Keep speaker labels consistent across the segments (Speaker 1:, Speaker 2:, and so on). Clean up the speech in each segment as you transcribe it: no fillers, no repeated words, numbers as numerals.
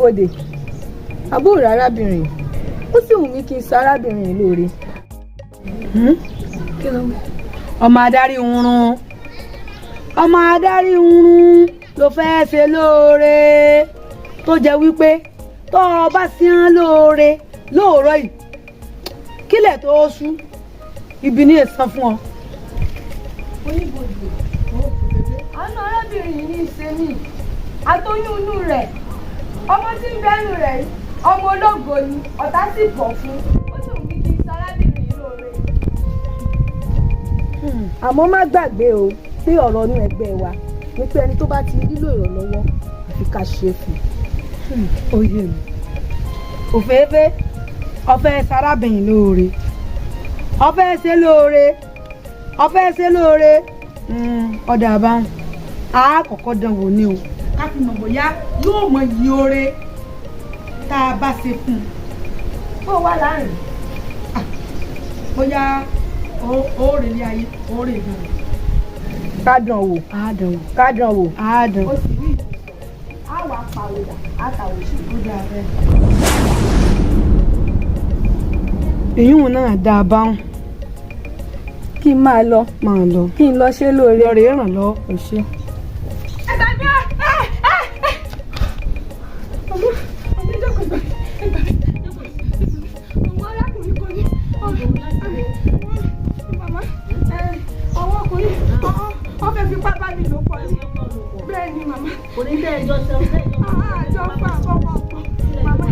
Speaker 1: Oníbodè, àbúrò arábìnrin, ó sì wù mí kí n sọ arábìnrin yìí lóore.
Speaker 2: Kí ló wí? Ọmọ adarí oorun, ọmọ adarí oorun ló fẹ́ẹ́ ṣe lóore, tó jẹ́ wípé tó o bá sí án lóore lóòrọ̀ yìí, kílẹ̀ tó ṣú, ibi ní èsán fún ọ.
Speaker 1: Oníbodè, àánú arábìnrin yìí ní í ṣe mí, àtọyún inú rẹ̀, ọmọ tí ń bẹ́nu rẹ̀ yìí, ọmọ ológo ni, ọ̀tá sì pọ̀ fún. Ó sì wù mí kí n sọ arábìnrin yìí lóore. Àmọ́ má gbàgbé o pé ọ̀rọ̀ inú ẹgbẹ́ wa ni pé ẹni tó bá ti nílò ìrànlọ́wọ́, àfi ká ṣe é fún un.
Speaker 2: Ó yé mi. Òfééfé, ọfẹ́ sarábìnrin lóore, ọfẹ́ ṣe lóore, ọfẹ́ ṣe lóore. Ọ̀dà àbáwọn a kọ́kọ́ dán wò ní o, ká fi mọ̀ bóyá yóò mọ iyì oore tá a bá ṣe fún un.
Speaker 1: Bó wà láàrin.
Speaker 2: Bóyá ó rè ní ayé, ó rè gan.
Speaker 1: Ká dán wò.
Speaker 2: Á dán wò.
Speaker 1: Ká dán wò.
Speaker 2: Á dán.
Speaker 1: Ó sì rí ìbùsọ̀, á wàá pàwọ̀dà, á kàwé ṣe.
Speaker 2: Ó dáa bẹ́ẹ̀. Ìyún náà dáa báwọn.
Speaker 1: Kí n máa lọ.
Speaker 2: Máa lọ.
Speaker 1: Kí n lọ ṣe lóore.
Speaker 2: Lọ rèé ràn lọ.
Speaker 1: Ò ṣe. Ẹ gbà mí! Ẹ ẹ ẹ ọmọ ọmọ ìjókòó, ìgbà ìgbà ọmọ arákùnrin kan ní màmá ẹ, àwọn ọkùnrin wọn fẹ́ fipá bá mi lò pọ̀ ní. Bẹ́ẹ̀ ni, màmá.
Speaker 3: Kò ní tẹ́ ẹjọ́ sẹ́wọ́n tẹ́ ẹjọ́.
Speaker 1: Àjọ fún àkọ́kọ́ pọ̀, màmá.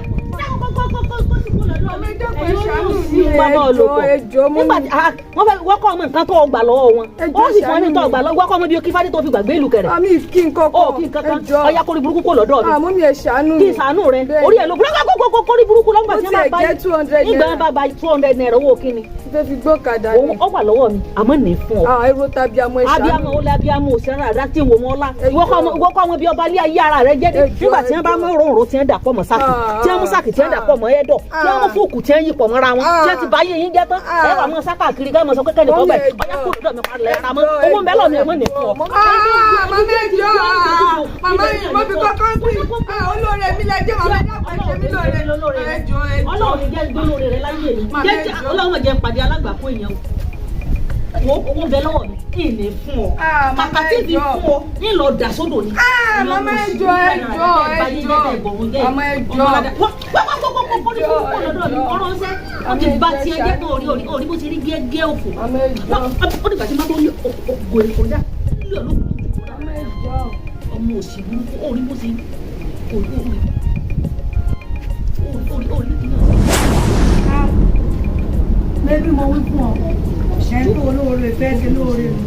Speaker 1: Ọmọ ìjókòó, ẹ ṣàánú mi.
Speaker 3: Bàbá olùkọ́
Speaker 1: ẹjọ́ mú
Speaker 3: nígbà tí wọ́n fẹ́ wọ́kọ́ ọmọ nǹkan tó gbà lọ́wọ́ wọn,
Speaker 1: Ẹjọ́,
Speaker 3: ó sì fún ọ ní
Speaker 1: ṣàánú
Speaker 3: tó
Speaker 1: mi.
Speaker 3: gbà lọ́wọ́ wọ́kọ́ ọmọ bíi kífádé tó fi gbàgbé ìlú kẹrẹ.
Speaker 1: Àmì kí n kọ́kọ́.
Speaker 3: Ó kí nǹkan kan.
Speaker 1: Ẹjọ́.
Speaker 3: Ọya, kórí burúkú kò lọ́dọ̀ mi.
Speaker 1: Àmú mi, ẹ ṣàánú mi.
Speaker 3: Kí n ṣàánú rẹ?
Speaker 1: Bẹ́ẹ̀.
Speaker 3: Orí ẹ̀ ló burúkú, kórí burúkú lọ́gbà
Speaker 1: Ó
Speaker 3: tí wọ́n bá
Speaker 1: tiẹ̀
Speaker 3: bá
Speaker 1: jẹ́ 200
Speaker 3: nígbà
Speaker 1: naira.
Speaker 3: wọn bá gba 200 naira, owó kíni?
Speaker 1: Fẹ́ fi gbọ́kadà
Speaker 3: Òun
Speaker 1: ni.
Speaker 3: ó wà lọ́wọ́ mi, àmọ́ ní fún ọ.
Speaker 1: Ah, èrò tàbí àmọ́, ẹ ṣàánú.
Speaker 3: Abiyamọ ó lé, abiyamọ òsèré àdá tí ń wò wọn lá.
Speaker 1: Ẹjọ́.
Speaker 3: Ìwọ kọ́ ọmọ bíi ọba ilé ayé ara rẹ jẹ́ dé.
Speaker 1: Ẹjọ́,
Speaker 3: Nígbà tí wọ́n bá
Speaker 1: ẹjọ́.
Speaker 3: mú òróǹro tí wọ́n dà pọ̀ mọ́ sáàkì, tí wọ́n mú sáàkì tí wọ́n dà pọ̀ mọ́ ẹ̀dọ̀, tí wọ́n mú fúùkù tí wọ́n yí pọ̀ mọ́ra wọn, tí wọ́n ti bá ayé yín jẹ́ tán, ẹ wà mọ́ sákàkiri ká mọ́ sọ pé kẹ́nìkan
Speaker 1: Mọ́mí,
Speaker 3: bẹ̀
Speaker 1: ẹjọ́.
Speaker 3: ọ̀yá kúrò lọ́dọ̀ mi, parẹ́ ra mọ́ owó ń bẹ́ lọ́ọ̀ mi, ẹ̀ mọ́ ní fún ọ.
Speaker 1: Ah, màmá, ẹjọ́. Ah, màmá yìí mo fi kọ́kọ́ sí. Ah, olóore mi lẹ jẹ́, màmá, ẹjọ́, ẹ ṣe mí lóore. Ẹjọ́, ẹjọ́.
Speaker 3: Ọlọ́run ní jẹ́ gbólóore rẹ láyé mi.
Speaker 1: Màmá,
Speaker 3: jẹ́
Speaker 1: ẹjọ́.
Speaker 3: Ọlọ́run jẹ́ ń pàdé alágbàkó èèyàn o. Wo owó ń bẹ lọ́wọ́ mi kí n lè fún ọ.
Speaker 1: Ah, màmá,
Speaker 3: Kàkà tí n fi
Speaker 1: ẹjọ́.
Speaker 3: fún ọ ní lọ dà sódò ni.
Speaker 1: Ah, màmá, ẹjọ́, ẹjọ́, ẹjọ́. Màmá, ẹjọ́.
Speaker 3: Wọ́n ti bá tiẹ̀ jẹ́ pé orí orí orí bó ti rí gẹ́gẹ́ òfò.
Speaker 1: Màmá, ẹjọ́.
Speaker 3: Ó dìgbà tí má tó rí ògò èkó dá. Lílọ̀ ló kù.
Speaker 1: Màmá, ẹjọ́.
Speaker 3: Ọmọ òsì burúkú, orí bó ti orí orí orí orí orí náà.
Speaker 2: Mẹ́bí mo wí fún ọ, ẹ̀ ń tó olóore fẹ́ ṣe lóore nù,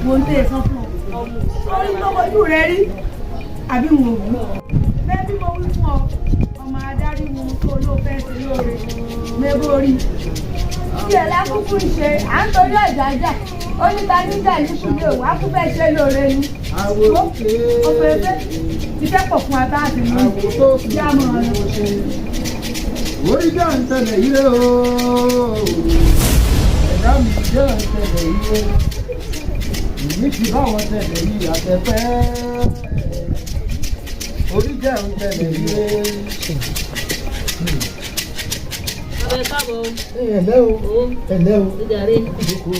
Speaker 2: mo ń tẹ̀ ẹ̀ sán fún ọ. Orí tó mojú rẹ rí àbí mo wù ú. Mẹ́bí mo wí fún ọ, ọmọ adarí mu tó olóò fẹ́ ṣe lóore, mẹ́bí orí.
Speaker 1: Tí ẹ̀ lákúkú ń ṣe, à ń torí ọ̀jà jà, ó ní ta níjà ní kúlẹ̀ òun, á kú fẹ́ ṣe lóore ni.
Speaker 2: Ọ̀pọ̀ ẹgbẹ́ iṣẹ́ pọ̀ fún wa tá a sì lóyún. Yá mọ̀ ọ́ lọ.
Speaker 4: Orí jẹ́ ń tẹ̀lé ire o, ẹ̀dá mi jẹ́ ń tẹ̀lé ire, ìní ti báwọn tẹ̀lé yìí àtẹ̀fẹ́, orí jẹ́ ń tẹ̀lé ire.
Speaker 3: Bàbá, ẹ káàbọ̀ o.
Speaker 4: Ẹ ǹlẹ́ o.
Speaker 3: Ó.
Speaker 4: Ẹ ǹlẹ́ o.
Speaker 3: Ó jàre.
Speaker 4: Ìjókòó.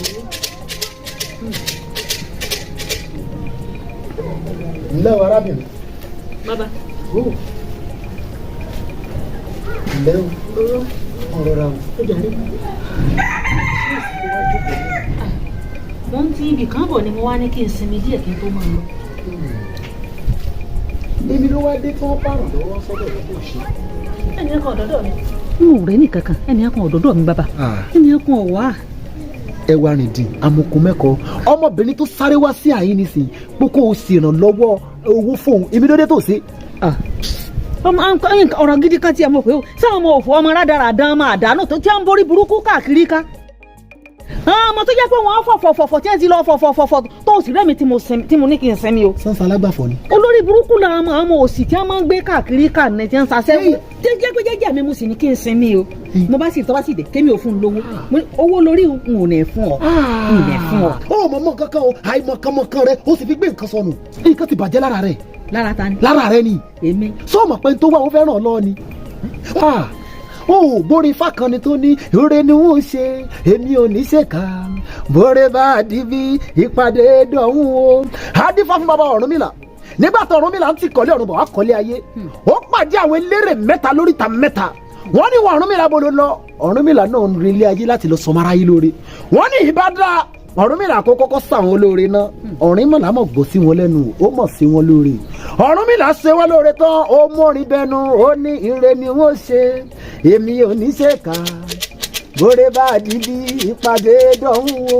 Speaker 4: Ǹlẹ́ o, arábìnrin.
Speaker 3: Bàbá.
Speaker 4: Ó ǹlẹ́ o.
Speaker 3: Ó.
Speaker 4: Ọ̀rọ̀ ra o.
Speaker 3: Ó jàre. Mo ń ti ibì kan bọ̀ ni mo wá ní kí n sinmi díẹ̀ kí n tó máa lọ.
Speaker 4: Èmi ló wá dé tí wọ́n pààrọ̀ lọ́wọ́ sọ́dọ̀ rẹ̀ kò ṣe.
Speaker 3: Ẹnì kan ọ̀dọ́dọ̀ mi. N ò rẹ́ nìkankan, ẹnì kan ọ̀dọ́dọ̀ mi, bàbá. Ẹnì kan ọ̀wá.
Speaker 4: Ẹ wá rìn dín amukun mẹ́kọ, ọmọbìnrin tó sáré wá sí àyín nísìnyí pé kó o sì ràn lọ́wọ́ owó fóun, èmi ló dé tó ṣe.
Speaker 3: Ọmọ ọ̀rọ̀ gidi kan tí ẹ mọ̀ pé o sáwọn ọmọ òfò, ọmọ rádaràdán, ọmọ àdánù tó tí a ń borí burúkú káàkiri ká, ọmọ tó jẹ́ pé wọ́n fọ̀fọ̀fọ̀fọ̀ tí wọ́n ti lọ fọ̀fọ̀fọ̀fọ̀ tó sì rẹ́mi tí mo sinmi, tí mo ní kí n sinmi o.
Speaker 4: Sansa alágbàfọ̀ ni.
Speaker 3: Olórí burúkú la ọmọ ọmọ òsì tí wọ́n máa ń gbé káàkiri ká ní tí wọ́n ń sasẹ́wó jẹ́jẹ́ pé jẹ́jẹ́ mi mo sì ní kí n sinmi o. Mo bá sì tọ́ bá sì dé kémi ò fún un lówó. Mo ní owó lórí n ò ní fún ọ, n ò ní fún ọ.
Speaker 4: Ó mọ̀ mọ̀ kankan o, àìmọ̀kànmọ̀kàn rẹ ó sì fi gbé nǹkan sọnù, nǹkan ti bàjẹ́ lára rẹ̀.
Speaker 3: Lára ta ni.
Speaker 4: Lára rẹ ni.
Speaker 3: Èmi.
Speaker 4: Sọ mọ̀ pé n tó wà ó fẹ́ràn lọ ni. Ah, ó borí fákan ni tó ní oore ni wọ́n ṣe, èmi ò ní ṣèkà, bóre bá dìbí ìpàdé dọ̀hún o. Adífá fún bàbá Ọ̀rúnmìlà nígbà tó Ọ̀rúnmìlà ń ti kọ́lé ọ̀run bọ̀ wá kọ́lé ayé, ó pàdé àwọn eléré mẹ́ta lóríta mẹ́ta. Wọ́n ní wọ́n Ọ̀rúnmìlà bolo lọ. Ọ̀rúnmìlà náà ń relé ayé láti lọ sọmọ aráyé lóore. Wọ́n ní ìbádá Ọ̀rúnmìlà kó kọ́kọ́ sàwọn olóore náà. Ọ̀rúnmìlà mọ̀ gbọ́ sí wọn lẹ́nu, ó mọ̀ sí wọn lóore. Ọ̀rúnmìlà ṣe wọ́n lóore tán, ó mọ́rin bẹnu, ó ní ire ni wọ́n ṣe, èmi ò ní ṣe kà, bóre bá dìbí ìpàdé dọ̀hún o.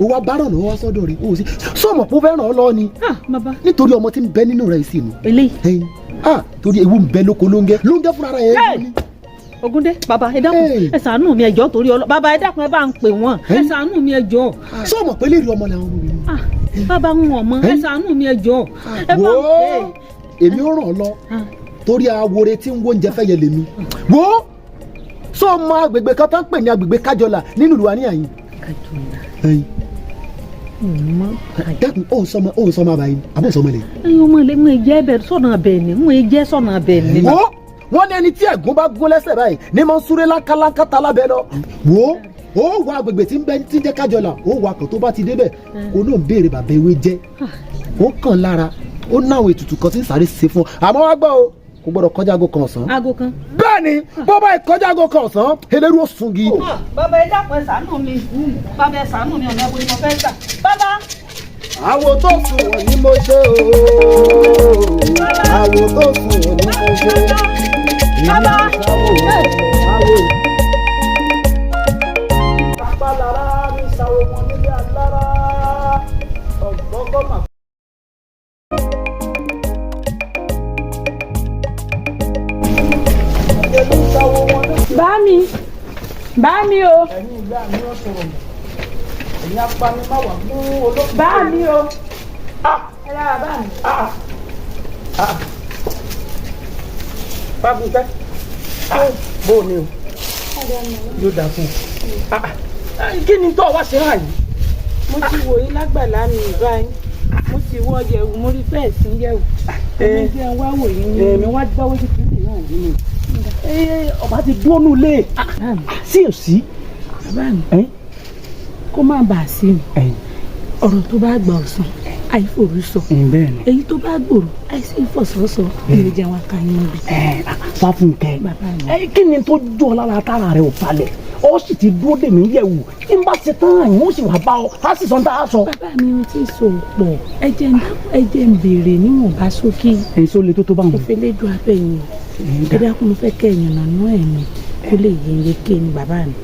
Speaker 4: Ó wá bá ràn lọ́wọ́ sọ́dọ̀ rẹ̀, ó sì sọ̀mọ̀ pé ó fẹ́ ràn ọ́ lọ́wọ́ ni.
Speaker 3: Ah, bàbá.
Speaker 4: Nítorí ọmọ tí ń bẹ nínú rẹ̀ sì ni.
Speaker 3: Eléyìí.
Speaker 4: Ẹyin, ah, torí ewu ń bẹ lóko lóńgẹ́ lóńgẹ́ fúnra rẹ̀ ewu ni.
Speaker 3: Ògúndé, bàbá, ẹ dákun.
Speaker 4: Hey.
Speaker 3: Ẹ ṣàánú mi, ẹ jọ̀ọ́, torí ọlọ bàbá, ẹ dákun, ẹ bá ń pè wọ́n, ẹ ṣàánú mi, ẹ jọ̀ọ́.
Speaker 4: Sọ̀mọ̀ pé lérí ọmọ làwọn ọmọbìnrin.
Speaker 3: Ah, bàbá, ń wọ̀n mọ́, ẹ ṣàánú mi, ẹ jọ̀ọ́, ẹ bá ń
Speaker 4: Wo
Speaker 3: pè.
Speaker 4: Èmi ó ràn ọ́ lọ
Speaker 3: Ah.
Speaker 4: torí awore tí ń wo oúnjẹ fẹ́ yẹ lèmi. Wo, sọ mọ agbègbè kan tó ń pè ní agbègbè Kájọlà nínú ìlú wa ní àyín?
Speaker 3: Kájọlà?
Speaker 4: Ẹyin.
Speaker 3: Mọ.
Speaker 4: Dákun, ó ń sọmọ àbáyé àbó sọmọ lè.
Speaker 3: Ẹyin ọmọ ilé ń jẹ́ bẹ́ẹ̀ sọ̀nà bẹ́ẹ̀ ni ń jẹ́ sọ̀nà bẹ́ẹ̀ ni.
Speaker 4: Wo, wọ́n ní ẹni tí ẹ̀gún bá gún lẹ́sẹ̀ báyìí ní mọ̀ ń súré láńkáláńká ta lábẹ́ lọ. Wo, ó wọ agbègbè tí ń bẹ tí ń jẹ́ Kájọlà, ó wọ akàn tó bá ti débẹ̀, kó náà ń béèrè bàbá ewé jẹ́, ó kàn lára, ó náwọn ètùtù kan tí ń sáré ṣe fún ọ. Àmọ́ wá gbọ́ o, kò gbọ́dọ̀ kọjá aago 1 ọ̀sán.
Speaker 3: Aago 1.
Speaker 4: Bẹ́ẹ̀ni, bó bá kọjá aago 1 ọ̀sán, eléru ó sungi.
Speaker 3: Bàbá, ẹ dákun, ẹ ṣàánú mi, bàbá, ẹ ṣàánú mi, ọ̀nà ẹ̀bùn ni mo fẹ́ gbà bàbá.
Speaker 4: Àwo tó sùn wọ̀n ni mo ṣe ooo, àwo tó sùn wọ̀n ni mo ṣe.
Speaker 3: Bàbá.
Speaker 4: Àwo. Apálára ní sáwọ́ wọn nílé alára ọ̀gbọ́gbọ́n mà.
Speaker 1: Bá mi, bá mi o.
Speaker 5: Ẹ̀yin ìyá mi, ó sọ̀rọ̀ mọ́, ẹ̀yin apanimáwà mú olókùn.
Speaker 1: Bá mi o, ẹ lára bá mi.
Speaker 5: Fáfúnkẹ́, bó o ní o, yóò dáa fún ọ. Kí ni tó o wá ṣe hàn yìí?
Speaker 6: Mo ti wò yín lágbàlá mi báyìí, mo sì wọ yẹ̀wù, mo rí bẹ́ẹ̀ sí yẹ̀wù, èmi jẹ́ ń wá wò yín ní.
Speaker 5: Èmi wá gbáwé sí kìnìún náà nínú ọba ti dúró nù lé sí òsì.
Speaker 6: Bàbá mi, kó má bàa sí mi, ọ̀rọ̀ tó bá gbà ọ̀sán àìfòrú sọ,
Speaker 5: Bẹ́ẹ̀ ni.
Speaker 6: èyí tó bá gbòòrò àìsí ìfọ̀sọ̀sọ, èmi jẹ́ wọn ká yín mọ́bi.
Speaker 5: Fáfúnkẹ́.
Speaker 6: Bàbá mi.
Speaker 5: Ẹ kí ni tó jọ lára tára rẹ ò balẹ̀, ó sì ti dúró dè mí yẹ̀wù, tí n bá ṣe tán àyìn ó sì wà bá ọ, á sì sọ ní tá a sọ.
Speaker 6: Bàbá mi, ohun tí sọ pọ̀, ẹ jẹ́ ń dákun, ẹ jẹ́ ń béèrè níwọ̀nba sókè.
Speaker 5: Èyí sọ le tó tó bá
Speaker 6: Mo
Speaker 5: wọn.
Speaker 6: fi lédùn abẹ́yìn o, ẹ dákun, mo fẹ́ kẹ́ ẹ̀yàn nànú ẹ̀ mi kó lè yé yéké ni, bàbá mi.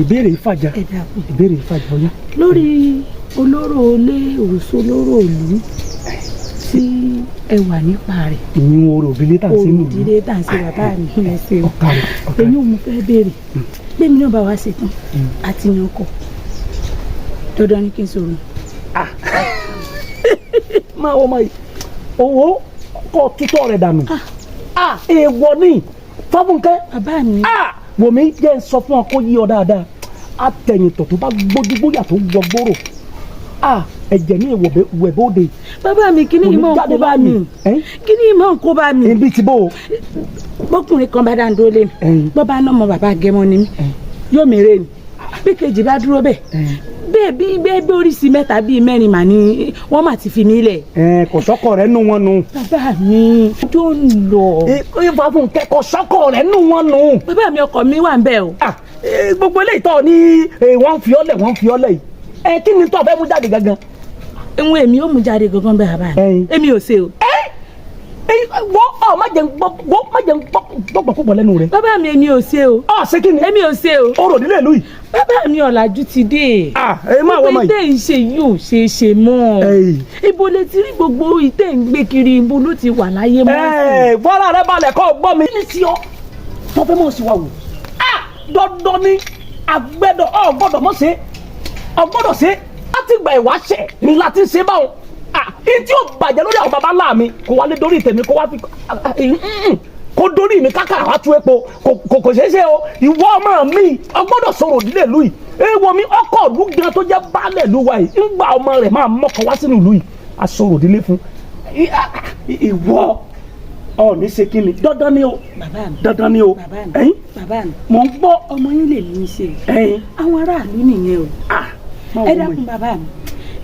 Speaker 5: Ìbéèrè ìfàjà.
Speaker 6: Ẹ dákun.
Speaker 5: Ìbéèrè ìfàjà, ọyá.
Speaker 6: Lórí olóró ilé òrùsọ olóró ìlú tí ẹ wà nípa rẹ̀.
Speaker 5: Ìyún orò òbílẹ̀ tà sí nù.
Speaker 6: Òrùdílé tá à ń ṣe, bàbá mi, ẹ ṣeun.
Speaker 5: Ọ̀kàrẹ̀, ọ̀kàrẹ̀.
Speaker 6: Èyí ò mú fẹ́ béèrè bẹ́ẹ̀ mi náà bá wa ṣe tán àti yan ọkọ̀, dandan ni kí n sọ̀rọ̀.
Speaker 5: Máa wọ ọmọ yìí, owó kọ́ tutọ́ rẹ̀ dànù. Èèwọ̀ ni, Fáfúnkẹ́.
Speaker 6: Bàbá mi.
Speaker 5: Wòmí, jẹ́ ń sọ fún ọ kó yí ọ dáadáa, atẹ̀yìntọ̀ tó bá gbójúgbóyà tó wọgbóró, ẹ̀jẹ̀ ní èèwọ̀ wẹ̀ bóde.
Speaker 6: Bàbá mi, kíní
Speaker 5: Kò ní
Speaker 6: yìí mọ̀ ń
Speaker 5: jáde
Speaker 6: kó bá
Speaker 5: láàmì.
Speaker 6: mi?
Speaker 5: Ẹ́?
Speaker 6: Kíní yìí mọ̀ ń kó bá mi?
Speaker 5: Ibi tí bò ó.
Speaker 6: Bọ́kùnrin kan bá dáńdó lé mi,
Speaker 5: Ẹ̀yin.
Speaker 6: bọ́ bá náà mọ bàbá gẹmọ ni mí, yóò mèrè ni, bí kejì bá dúró bẹ́ẹ̀ bẹ́ẹ̀, bí bẹ́ẹ̀ bí oríṣi mẹ́ta bíi mẹ́rin mà ní wọ́n mà ti fi mí lẹ̀.
Speaker 5: Ẹ kò sọ́kọ rẹ̀ nù wọn nù.
Speaker 6: Bàbá mi tó ń lọ.
Speaker 5: Fáfúnkẹ́, kò sọ́kọ rẹ̀ nù wọn nù.
Speaker 6: Bàbá mi, ọkọ mi wà ń bẹ̀ o.
Speaker 5: Gbogbo eléyìí tọ́ ní wọ́n fi ọ́lẹ̀, wọ́n fi ọ́lẹ̀ yìí, ẹ kí ni tó fẹ́ mú jáde gangan?
Speaker 6: Ń èmi ò mú jáde gangan bẹ́ẹ̀, bàbá mi,
Speaker 5: Ẹ̀yin.
Speaker 6: èmi ò ṣe o.
Speaker 5: Wọ́n ọ má jẹ́ ń gbọ́, wọ́n má jẹ́ ń gbọ́ gbọ́gbọ́ púpọ̀ lẹ́nu rẹ̀.
Speaker 6: Bàbá mi, èmi ò ṣe o.
Speaker 5: Ọ ṣé kí ni?
Speaker 6: Èmi ò ṣe o.
Speaker 5: Orò nílé ìlú yìí.
Speaker 6: Bàbá mi, ọ̀làjú ti dé.
Speaker 5: Ẹ má wọ́n mọ̀
Speaker 6: Gbogbo
Speaker 5: yìí.
Speaker 6: ìtẹ̀ ń ṣe yìí ò ṣe é ṣe mọ́.
Speaker 5: Ẹ̀yìn.
Speaker 6: Ibo lè ti rí gbogbo ìtẹ̀ ń gbé kiri, ibo ló ti wà láyé mọ́ sí?
Speaker 5: Ẹ fọ́nrán rẹ balẹ̀ kọ́ gbọ́ mi. Kí ni sí ọ tó fẹ́ mọ̀ sí wa wò? Dandan ni, àgbẹ̀dọ̀ ọ gbọ́dọ̀ mọ̀ ṣe, ọ gbọ́dọ̀ ṣe. Láti gba ìwáṣẹ̀ ni láti ṣe báwọn. Ìtí ò bàjẹ́ lórí àwọn baba ńlá mi kò wá lé dórí tèmi, kó wá fi kó dórí mi kákàrà wá tú epo, kò ṣeé ṣe o. Ìwọ ọmọ mi, ọ gbọ́dọ̀ sọ̀rọ̀ òdílé ìlú yìí. Èèwọ̀ mi, ọkọ̀ ìlú gan tó jẹ́ baálẹ̀ ìlú wa yìí, ńgbà ọmọ rẹ̀ máa mọ́kọ wá sínú ìlú yìí, a sọ̀rọ̀ òdílé fún. Ìwọ ọ ní ṣe kí ni? Dandan ni o.
Speaker 6: Bàbá mi.
Speaker 5: Dandan ni o.
Speaker 6: Bàbá mi.
Speaker 5: Ẹ̀yin.
Speaker 6: Bàbá mi.
Speaker 5: Mò ń gbọ́.
Speaker 6: Ọmọ yín lè ní í ṣe.
Speaker 5: Ẹ̀yin.
Speaker 6: Àwọn aráàlú nìyẹn o.
Speaker 5: Má
Speaker 6: Ẹ
Speaker 5: wo mọ̀.
Speaker 6: dákun, bàbá mi,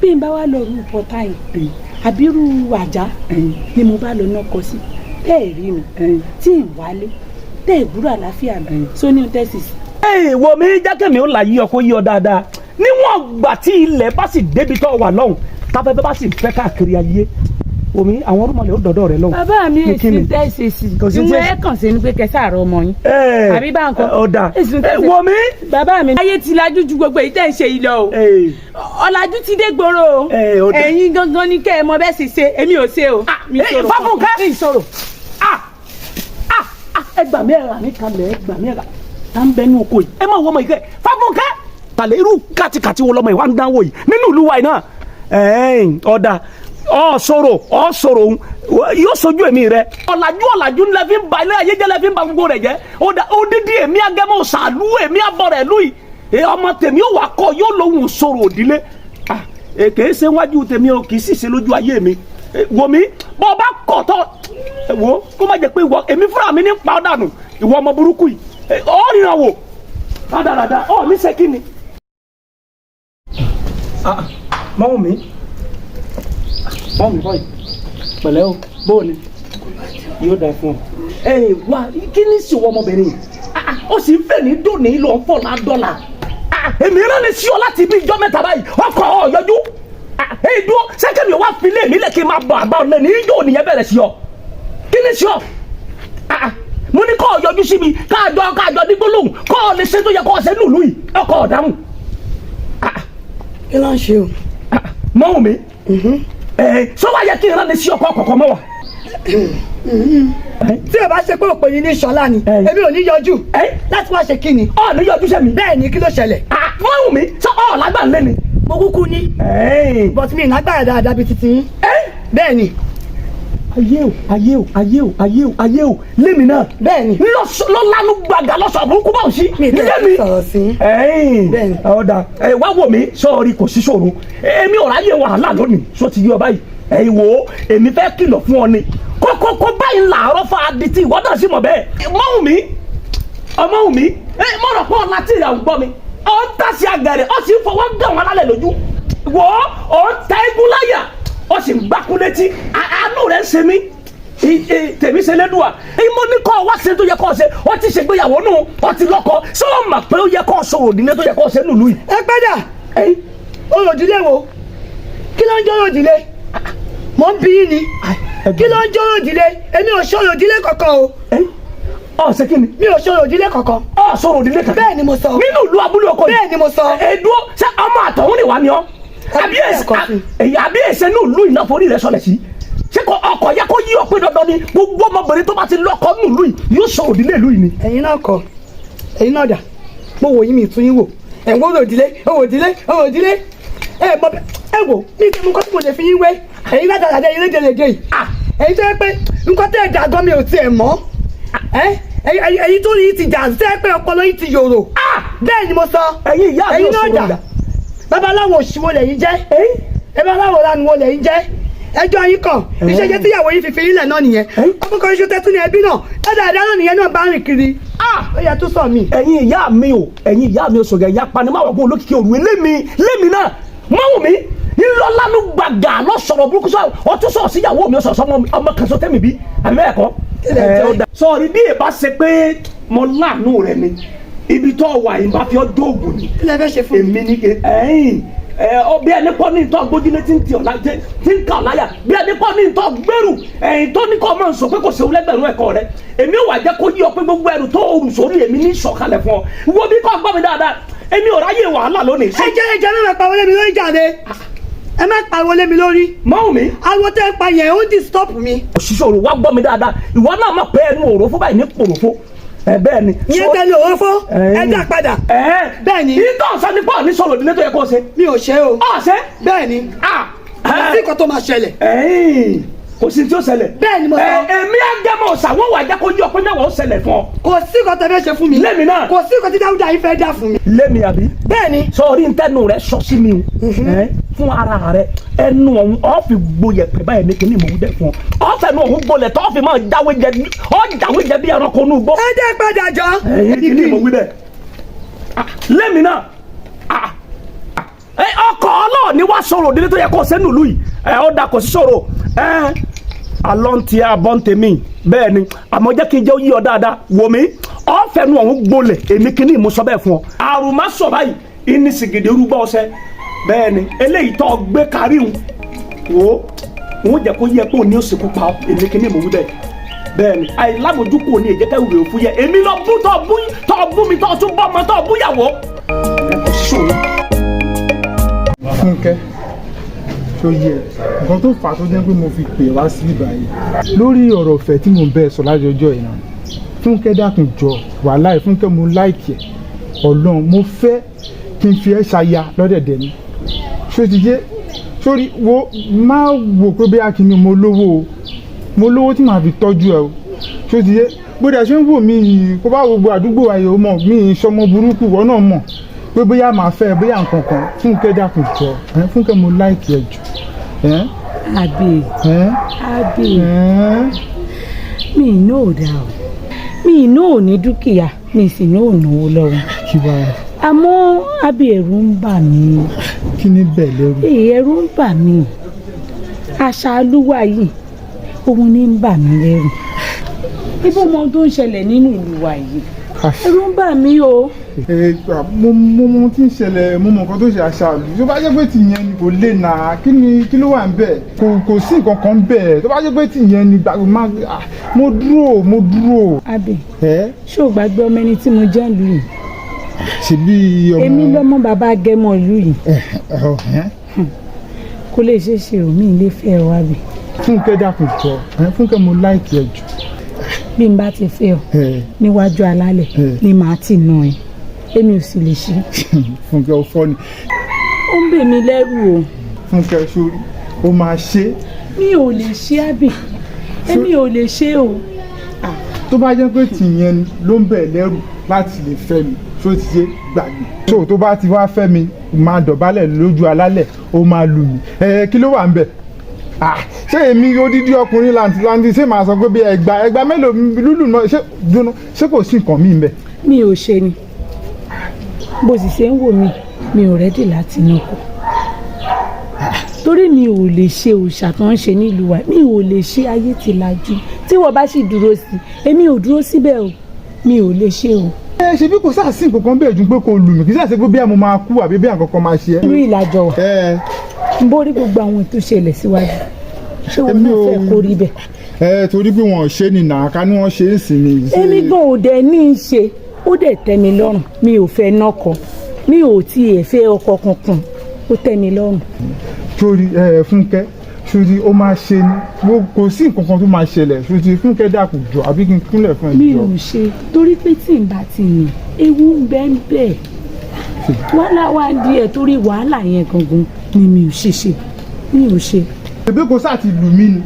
Speaker 6: bí n bá wá lọ rú pọtá yìí àbí rú àjà ni mo bá lọ náà kọ sí, tẹ́ ẹ̀ rí mi tí ń wálé, tẹ́ ẹ̀ gbúrò àlàáfíà mi sóní tẹ́sís.
Speaker 5: Ẹ wo mi, jákèmí ó là yí ọ kó yí ọ dáadáa. Níwọ̀n gbà tí ilẹ̀ bá sì débi tó wà lọ́hùn, táfẹ́fẹ́ bá sì fẹ́ káàkiri ayé omi, àwọn orúmọlẹ̀ ó dọ̀dọ̀ rẹ lọ́hùn.
Speaker 6: Bàbá mi,
Speaker 5: Ní
Speaker 6: èsì
Speaker 5: kíni?
Speaker 6: tẹ́sís.
Speaker 5: Kò sí
Speaker 6: Ìwọ̀n
Speaker 5: tẹ́sí.
Speaker 6: ẹ̀ kàn sí ni pé kẹsàárọ̀ ọmọ yín. Àbí bá ń kọ́.
Speaker 5: Ó dà.
Speaker 6: Èsì tẹ́sí.
Speaker 5: Wo mi.
Speaker 6: Bàbá mi, ayé ti lajú ju gbogbo èyí tẹ́ ń ṣe yìí lọ o. Ọ̀làjú ti dé gbòòrò o.
Speaker 5: Ó dà.
Speaker 6: Ẹ̀yin gangan ni kẹ́ ẹ mọ bẹ́ẹ̀ sì ṣe, èmi ò ṣe o. Mi sọ̀rọ̀.
Speaker 5: Fáfúnkẹ́.
Speaker 6: Mi sọ̀rọ̀.
Speaker 5: Ẹ gbà mí, ẹ rà mí kalẹ̀, ẹ gbà mí, ẹ rà tá ń bẹ nínú oko yìí. Ẹ má wọ ọmọ yìí kẹ. Fáfúnkẹ́ tàlẹ́, irú kàtìkàtì wo lọmọ yìí wà ń dánwò yìí nínú ìlú wa yìí náà? Ẹ̀ẹ́n, ọ̀dà ọ̀ sọ̀rọ̀ ọ̀ sọ̀rọ̀ òun yóò sojú èmi rẹ. Ọ̀làjú, ọ̀làjú ńlẹ̀ fi ń ba ilé ayé jẹ́, lẹ́ fi ń ba gbogbo rẹ̀ jẹ́. Ọ̀dà odidi èmi agẹmọ sàlú, èmi abọ́ rẹ̀ lù yìí, ọmọ tèmi ò wà kọ́ yóò lóhùn sọ̀rọ̀ òdílé. Kìí ṣe wájú tèmi o, kìí sì ṣe lójú ayé mi. Wò mí, bọ́ ọ bá kọ̀ tọ́ wò kó má jẹ́ pé ìwọ èmi fúnra mi ní pa ọ́ dànù. Ìwọ ọmọ burúkú yìí, ọ́ ríran wò rádaràda ọ́ ní sẹ́kí ni. Mọ́wùn mi, mọ́wùn mi bọ́yì, pẹ̀lẹ́ o. Bóò ni yóò dà fún ọ. Ẹ wá, kí ni sì wọ ọmọbìnrin yìí? Ó sì ń fẹ́ ní dòní lọ ń fọ̀ ládọ́là. Èmi rán ni sí ọ láti ibi ìjọ mẹ́ta báyìí, ọkọ̀ ọ̀ yọjú. Èyí dúró sẹ́kẹ̀mí wá fi lé mi lẹ̀ kí n máa bọ̀ àgbà ọ̀lẹ́ ní ijó nìyẹn bẹ̀rẹ̀ sí ọ. Kí ni sí ọ? Mo ní kọ́ ọ yọjú sí mi, káàjọ káàjọ ní gbólóhùn, kọ́ ọ lè ṣe tó yẹ kọ́ ọ ṣe nílùú yìí, ọkọ̀ ọ̀dáhùn.
Speaker 2: Kí ló ń ṣe o?
Speaker 5: Mọ́wùn mi, sọ wá yẹ kí n rán ni sí ọkọ̀ kọ̀ọ̀kan mọ́ wa.
Speaker 2: Tí o bá ṣe pé òpè yìí ní sọlá ni, èmi ò ní yọjú láti wá ṣe kí ni.
Speaker 5: Ọ ní yọjú sẹ́mi.
Speaker 2: Bẹ́ẹ̀ ni, kí ló ṣẹlẹ̀?
Speaker 5: Mọ́wùn mi, sọ ọ lágbà ń lé ni.
Speaker 2: Mo kúkú ní. But mi ìlágbára dáadáa bíi titi yín. Bẹ́ẹ̀ ni.
Speaker 5: Ayé o, ayé o, ayé o, ayé o, ayé o, lémi náà.
Speaker 2: Bẹ́ẹ̀ ni.
Speaker 5: Lọ́lánú gbàgà lọ́sọ̀ àbúrúkú bá ò sí.
Speaker 2: Mi tẹ̀ sọ̀rọ̀ sí.
Speaker 5: Bẹ́ẹ̀ni. Ọ̀dà ẹ wá wò mí, sọ́ọ̀rì kò sí ṣòro. Èmi ò ráyè wàhálà lónìí, sọ ti yí ọ báyìí. Ẹ̀yin wo, èmi fẹ́ kìlọ̀ fún ọ ni. Kókókó báyìí làárọ̀ fa adití, ìwọ náà sì mọ̀ bẹ́ẹ̀. Mọ́hùn mi, ọmọ mi, ẹ mọ̀rọ̀ pọ̀ láti ìyàwó gbọ́ mi. Ọ̀ ń tàsí àgẹ̀rẹ̀, ọ̀ sì ń fọwọ́ gàn wọn lálẹ́ lójú. Wọ́ ọ̀ ń ta eégún láyà, ó sì ń gbákú létí. Àánú rẹ̀ ń ṣe mí, tèmi ṣe lédùá. Mo ní kọ́ wá ṣe tó yẹ kọ́ ṣe. Ó ti ṣègbéyàwó nù, ó ti lọ́kọ. Ṣé ó mà pé ó yẹ kọ́ sọ̀rọ̀ òdìlé tó yẹ kọ́ ṣe nílùú yìí?
Speaker 2: Ẹ pẹ́dà, òròdílé wo? Kí ló ń jẹ́ òròdílé? Mò ń bí yín ni, kí ló ń jẹ́ òròdílé? Èmi ò ṣe òròdílé kankan o.
Speaker 5: Ọ ṣe kí ni?
Speaker 2: Mi ò ṣe òròdílé kankan.
Speaker 5: Ọ sọ̀rọ̀ òdìlé kankan?
Speaker 2: Bẹ́ẹ̀ ni mo sọ.
Speaker 5: Nínú ìlú abúlé ọkọ yìí?
Speaker 2: Bẹ́ẹ̀ ni mo sọ.
Speaker 5: Èdúró, ṣé ọmọ àtọ̀hún ni wà ní ọ? Àbí èsè ní ìlú ìnáforí rẹ sọlẹ̀ sí? Ṣé kò ọkọ̀ yẹ kó yí ọ pé dandan ni gbogbo ọmọbìnrin tó bá ti lọ́kọ ní ìlú yìí yóò sọ òdìlé ìlú yìí ni?
Speaker 2: Ẹ̀yin náà kọ́, ẹ̀yin náà dà. Mo wò yín, mi tún yín wò. Ẹ̀ ń wò òròdílé, òròdílé, òròdílé. Ẹ mọ ẹ wò mí kí mo kọ́ tí mo lè fi yín wé. Ẹ̀yin náà dàda, ẹ̀yin lédè yìí. Ẹ̀yin tó yẹ pé nǹkan tẹ́ ẹ̀ dà gan mi ò tiẹ̀ mọ̀. Ẹ̀yin tó yín ti jà tẹ́ ẹ pé ọpọlọ yín ti yòrò. Bẹ́ẹ̀ ni mo sọ.
Speaker 5: Ẹ̀yin ìyá mi
Speaker 2: Ẹ̀yin
Speaker 5: ò
Speaker 2: náà
Speaker 5: sọ̀rọ̀
Speaker 2: dà.
Speaker 5: ìyá.
Speaker 2: Babaláwo òṣìwò lẹ̀yin jẹ́. Babaláwo lanu wo lẹ̀yin jẹ́. Ẹjọ́ yín kàn iṣẹ́ jẹ́ tíyàwó yín fífi ilẹ̀ náà nìyẹn. Ọmọ kan iṣu tẹ́tún ní ẹbí náà dáadáa náà nìyẹn náà bá rìn kiri. Ó yẹ tó sọ mí.
Speaker 5: Ẹ̀yin ìyá mi o, ẹ̀yin ìyá mi o, sọ̀gẹ̀ ìyá panimáwọ̀ olókìkí òru elémi lémi náà mọ́wùn mi ńlọlánú gbàgà lọ́sọ̀rọ̀ burúkú sọ. Ọtún sọ̀rọ̀ síyàwó mi, ọ̀sọ̀rọ̀ sọmọ ọmọ kan sọ tẹ́mi bí àbí bẹ́ẹ̀ kọ́. Sọ̀rí bí ìbá ṣe pé mo láàánú rẹ ni, ibi tó wà yìí bá fi ọ́ dóògùn ni.
Speaker 2: Kí lẹ fẹ́ ṣe fún
Speaker 5: mi? Èmi ni ẹ̀yìn ọ bí ẹni pọ́ ní ìtọ́ gbójúlé tí ń ti ọ̀la tí ń ka ọ̀láyà, bí ẹni pọ́ ní ìtọ́ gbèrú ẹ̀yìn tó ní kọ́ máa ń sọ pé kò séwu lẹ́gbẹ̀rún ẹ̀kọ́ rẹ. Èmi ò wà jẹ́ kó yí ọ pé gbogbo ẹrù tó rù sórí èmi ní sọ̀kalẹ̀ fún ọ. Wo bí kò gbọ́ mi dáadáa, èmi ò ráyè wàhálà lónìí.
Speaker 2: Ẹ jẹ́, ẹ jẹ́, ẹ má pariwo lé mi lórí jáde, ẹ má pariwo lé mi lórí.
Speaker 5: Mọ́wùn mi.
Speaker 2: Ariwo tẹ́ ẹ pa yẹn ó disturb mi.
Speaker 5: Òṣìṣẹ́ òru, wá gbọ́ mi dáadáa. Ìwọ náà mọ̀ pé ẹnu òròfó báyìí ní pòròfó ẹ bẹ́ẹ̀ ni.
Speaker 2: Ìyẹn tẹ́lẹ̀ òròfó, ẹ dá padà. Bẹ́ẹ̀ ni.
Speaker 5: Ìtọ́ sọ ní pọ̀ ní sọ̀rọ̀ ìdílé tó yẹ kó ṣe.
Speaker 2: Mi ò ṣe o.
Speaker 5: Ọ̀ ṣe.
Speaker 2: Bẹ́ẹ̀ ni. Kò sí nǹkan tó máa ṣẹlẹ̀.
Speaker 5: Kò sí tí ó ṣẹlẹ̀.
Speaker 2: Bẹ́ẹ̀ ni mo sọ.
Speaker 5: Ẹ èmi àgẹmọ ṣàwọn wà jẹ́ kó yí ọpẹ́ mẹ́wàá ó ṣẹlẹ̀ fún ọ.
Speaker 2: Kò sí nǹkan tẹ́ fẹ́ ṣe fún mi.
Speaker 5: Lémi náà.
Speaker 2: Kò sí nǹkan tí Dáúdà yìí fẹ́ dà fún mi.
Speaker 5: Lémi àbí.
Speaker 2: Bẹ́ẹ̀ ni.
Speaker 5: Sọrí ntẹnu rẹ sọ sí mi o. Ẹ, fún ara rẹ ẹnu ọ̀hún ọ fi gboyè pẹ báyìí ní kíní mò ń dẹ fún ọ. Ọ fẹnu ọ̀hún gbolẹ̀ tọ́ fi máa jáwé jẹ ọ jáwé jẹ bí ẹranko inú igbó.
Speaker 2: Ẹ jẹ́ padà jọ.
Speaker 5: Ẹyin kíní mò ń wí bẹ́ẹ̀. Ah, lémi náà. Ah, ah, ẹ ọkọ̀ ọlọ́ọ̀ni wá sọ̀rọ̀ òdílé tó yẹ kó sẹ́nu ìlú yìí ẹ ó da kò sí sọ̀rọ̀ ẹ alọ́ ń tiẹ̀ abọ́ ń tèmi bẹ́ẹ̀ ni àmọ́ jẹ́ kí n jẹ́ ó yí ọ dáadáa wò mí ọ̀fẹ́nu ọ̀hún gbolẹ̀ èmi kíní mo sọ bẹ́ẹ̀ fún ọ. Àrùn má sọ báyìí ìní sìgìdì rúgbọ́ ọsẹ bẹ́ẹ̀ ni eléyìí tó gbé kárí ń wò ó òun jẹ́ kó yẹ pé òní ó sìnkú pa ọ èmi kíní mo wí bẹ́ẹ̀ bẹ́ẹ̀ ni àìlámójúkú òní èjẹ́kẹ́ wùrẹ́ òfú yẹ èmi lọ bú tọ́ bú tọ́ bú mi tọ́ tún bọ́ ọmọ tọ́ bú yàwó. Ẹ kò sí ṣòro.
Speaker 7: Fúnkẹ́, tó yẹ nǹkan tó fà á tó jẹ́ pé mo fi pè wá sí ìbàyè lórí ọ̀rọ̀ ọ̀fẹ́ tí mò ń bẹ́ẹ̀ sọ lájọjọ́ yìí náà. Fúnkẹ́, dákun jọ, wàláì Fúnkẹ́, mo like ẹ̀. Ọlọ́run, mo fẹ́ kí n fi ẹ́ ṣaya lọ́dẹ̀dẹ̀ mi. Ṣó ti yé? Sórí wo, má wò pé bí akínní mo lówó o, mo lówó tí màá fi tọ́jú ẹ o. Ṣó ti yé? Bó dẹ̀ ṣe ń wò mí yìí, kó bá gbogbo àdúgbò ayé o mọ̀ mí ìṣọmọ burúkú, wọ́n náà mọ̀ pé bóyá màá fẹ́ bóyá nǹkan kan. Fúnkẹ́, dákun jọ ẹ. Fúnkẹ́, mo like ẹ jù ẹ.
Speaker 6: Àbí.
Speaker 7: Ẹ.
Speaker 6: Àbí.
Speaker 7: Ẹ.
Speaker 6: Mi iná ò dáa o, mi iná ò ní dúkìá, mi sì ní ò náwó lọ́wọ́.
Speaker 7: Kí wàá.
Speaker 6: Àmọ́ àbí, ẹ̀rù ń bà mí.
Speaker 7: Kí ni bẹ́ẹ̀ lẹ́rù?
Speaker 6: Èè, ẹ̀rù ń bà mí. Àṣà alúwà yìí òun ní ń bà mí lẹ́rù. Ibo mọ ohun tó ń ṣẹlẹ̀ nínú ìlú wa yìí, ẹ̀rù ń bà mí o.
Speaker 7: Ẹ, mo mọ ohun tí ń ṣẹlẹ̀, mo mọ nǹkan tó ṣe àṣà ìlú. Tó bá jẹ́ pé tìyẹn ni, kò lè nà kí ni kí ló wà ń bẹ̀? Kò sí nǹkan kan ń bẹ̀. Tó bá jẹ́ pé tìyẹn ni, gbàgbé má. Ah, mo dúró, mo dúró.
Speaker 6: Àbí.
Speaker 7: Ẹ.
Speaker 6: Ṣé o gbàgbé ọmọ ẹni tí mo jẹ́ ìlú yìí?
Speaker 7: Ṣebí ọmọ.
Speaker 6: Èmi lọ́mọ bàbá gẹ́mọ̀ ìlú yìí.
Speaker 7: Ẹ ẹ ẹ.
Speaker 6: Kò lè ṣeé ṣe o, mi ì lè fẹ́ ọ, àbí.
Speaker 7: Fúnkẹ́, dákun jọ ẹ. Fúnkẹ́, mo like ẹ jù.
Speaker 6: Bí n bá ti fẹ́ ọ
Speaker 7: ẹ
Speaker 6: níwájú alálẹ̀ ni màá ti nà ẹ́, èmi ò sì lè ṣe.
Speaker 7: Fúnkẹ́, o fọ́ ni.
Speaker 6: Ó ń bè mí lẹ́rù o.
Speaker 7: Fúnkẹ́, sórí o máa ṣe.
Speaker 6: Mi ò lè ṣe, àbí, èmi ò lè ṣe o.
Speaker 7: Tó bá jẹ́ pé tìyẹn ló ń bẹ̀ lẹ́rù láti lè fẹ́ mi, tó ti ṣe gbàgbé. Tó tó bá ti wá fẹ́ mi, máa dọ̀bálẹ̀ lójú alálẹ̀, ó máa lù mí. Ẹ kí ló wà ń bẹ̀? Ah, ṣé èmi odidi ọkùnrin làǹtìlanti ṣé màá sọ pé bí ẹgbà ẹgbà mélòó lúlù náà? Ṣé jóná, ṣé kò sí nǹkan míì ń bẹ̀?
Speaker 6: Mi ò ṣe ni. Bó sì ṣe ń wò mí, mi ò ready láti nọkọ torí mi ò lè ṣe òòṣà tó ń ṣe nílùú wa. Mi ò lè ṣe. Ayé ti lajú. Tí wọ́n bá sì dúró sí, èmi ò dúró síbẹ̀ o. Mi ò lè ṣe o.
Speaker 7: Ẹ ṣe bí kò sáà sí nǹkan kan bẹ́ẹ̀ ju pé kò lù mí, kì í sáà ṣe pé bí mo máa kú àbí bí nǹkan kan máa ṣe ẹ́.
Speaker 6: Irú ìlàjọ wà
Speaker 7: ẹ
Speaker 6: ń borí gbogbo àwọn ètò ìṣẹ̀lẹ̀ síwájú. Ṣé wọn
Speaker 7: Èmi
Speaker 6: náà
Speaker 7: ò-
Speaker 6: fẹ́ kó rí bẹ́ẹ̀?
Speaker 7: Ẹ torí pé wọn ò ṣe ni nà ká ní wọn ṣe é sì ni.
Speaker 6: Èmi gan ò dẹ̀ ní í ṣe, ó dẹ̀ tẹ́ mi lọ́rùn. Mi ò fẹ́ nọ́kọ, mi ò tiẹ̀ fẹ́ ọkọ kankan, ó tẹ́ mi lọ́rùn.
Speaker 7: Sórí ẹ Fúnkẹ́, sórí ó máa ṣe ni. Kò sí nǹkan kan tó máa ṣẹlẹ̀. Sórí Fúnkẹ́, dàkú jọ, àbí kí n kúnlẹ̀ fún ẹ
Speaker 6: Mi
Speaker 7: jọ.
Speaker 6: ò ṣe torí pé tí n bá ti yàn, ewu ń bẹ ń bẹ, wàhálà wà díẹ̀. Torí wàhálà yẹn gangan ni mi ò ṣe ṣe, mi ò ṣe.
Speaker 7: Ṣèbí kò sáà ti lù mí ni.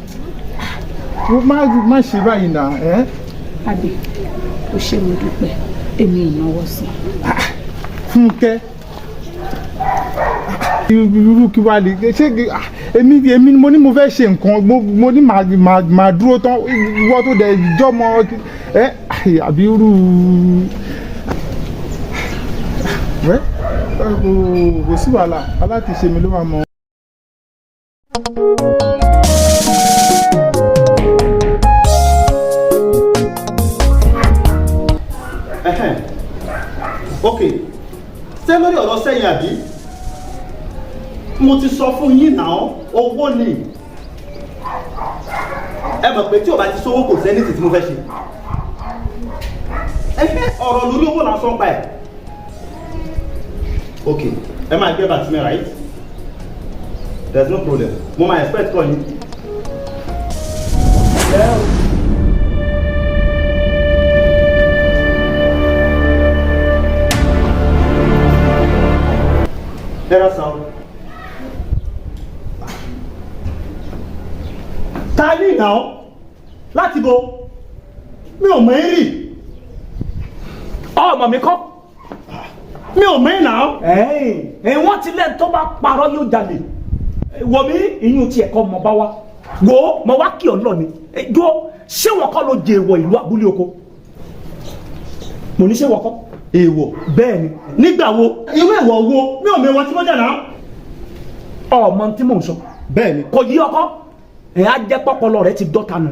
Speaker 7: Wo má ṣe báyìí nà ẹ.
Speaker 6: Àbí ó ṣe, mo dúpẹ́, èmi ò náwó sí i.
Speaker 7: Fúnkẹ́, irú kí wàá lè ṣé? Ah, èmi mo ní mo fẹ́ ṣe nǹkan, mo ní màá dúró tán. Ìwọ tó dẹ̀ jọmọ ẹ àbí irú wẹ́ kò sí wàhálà, aláàtìṣe mi ló máa mọ.
Speaker 8: Ẹhẹ́n. Ok, ṣé lórí ọ̀rọ̀ sẹ́yìn àbí? Mo ti sọ fún yín náà, owó ni. Ẹ mọ̀ pé tí o bá ti sówó, kò sẹ́ni tí mo fẹ́ ṣe. Ẹhẹ́, ọ̀rọ̀ lórí owó là ń sọ pa ẹ̀. Ok, ẹ máa gbé bàtí mi, right? There is no problem, mo máa expect call yín. Yeah. Ẹ ra sa o. Ta ní ìnáwó láti bo? Mi ò mọ̀ ẹ́ rí.
Speaker 5: Ọmọ mi kọ́.
Speaker 8: Mi ò mọ̀ ẹ́ náà.
Speaker 5: Ẹ̀ wọ́n ti lẹ́nu tó bá parọ́ yóò jalè. Wọ̀ mí ìyún tiẹ̀ kọ́ mọ̀ bá wa. Wo mọ̀ wá kí ọ lọ ni. Dúró, ṣé wọ́n kọ́ ló jẹ èèwọ̀ ìlú abúlé oko? Mo ní ṣé wọ́n kọ́?
Speaker 8: Èèwọ̀?
Speaker 5: Bẹ́ẹ̀ ni.
Speaker 8: Nígbà wo? Irú èèwọ̀ wo? Mi ò mọ̀ èèwọ̀ tí mo jẹ náà.
Speaker 5: Ọmọ tí mò ń sọ.
Speaker 8: Bẹ́ẹ̀ ni.
Speaker 5: Kò yí ọkọ. Ẹ̀ á jẹ́ pọ́pọ́lọ rẹ ti dọ́ta nù.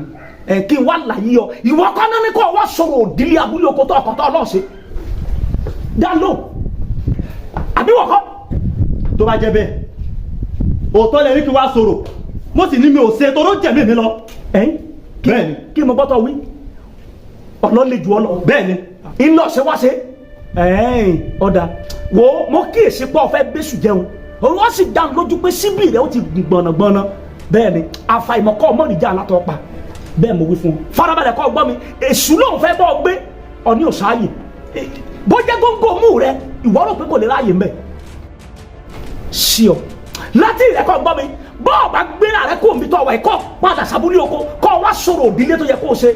Speaker 5: Ẹ̀ kí n wá láyé ọ. Ìwọ kọ́ náà ní kó wá sọ̀rọ̀ òdìlé abúlé oko tó ọkọ̀ tó ọlọ́ọ̀ṣẹ́. Dá lóhùn. Àbí wọ́n kọ́?
Speaker 8: Tó bá jẹ́ bẹ́ẹ̀, òótọ́ lẹ ní kí wá sọ̀rọ̀, mo sì ní mi ò ṣe toró jẹ̀mí mi lọ.
Speaker 5: Ẹ̀yìn.
Speaker 8: Bẹ́ẹ̀ ni.
Speaker 5: Kí mo gbọ́tọ̀ wí? Ọlọ́lẹ̀ jù ọ lọ.
Speaker 8: Bẹ́ẹ̀ ni.
Speaker 5: Iná ṣe wá ṣe. Ẹ̀ẹ́n ọ̀dà wo mo kíyèsí pé ọ̀fẹ́ bẹ́sù jẹun. Wọ́n sì dá lójú pé síbí rẹ̀ ó ti gùn gbọ̀nàgbọ̀nà. Bẹ́ẹ̀ ni, àfàìmọ̀ kọ́ ọmọ nìjà alátọ̀ pa. Bẹ́ẹ̀ mo wí fún un. Farabalẹ̀ kọ́ gbọ́ mi, èṣù lòun fẹ́ bọ́ ọ gbé, ọ̀ní ò sáàyè. Bó jẹ́ góńgó mú rẹ, ìwọ rò pé kò lè ráàyè mbẹ̀. Sí ọ. Láti ìrẹ́kọ̀ gbọ́ mi, bọ́ọ̀ bá gbéra rẹ kó omi tó ọwọ́ ẹ̀ kọ́ padà sábúlé oko kọ́ wá sọ̀rọ̀ òdílé tó yẹ kó o ṣe.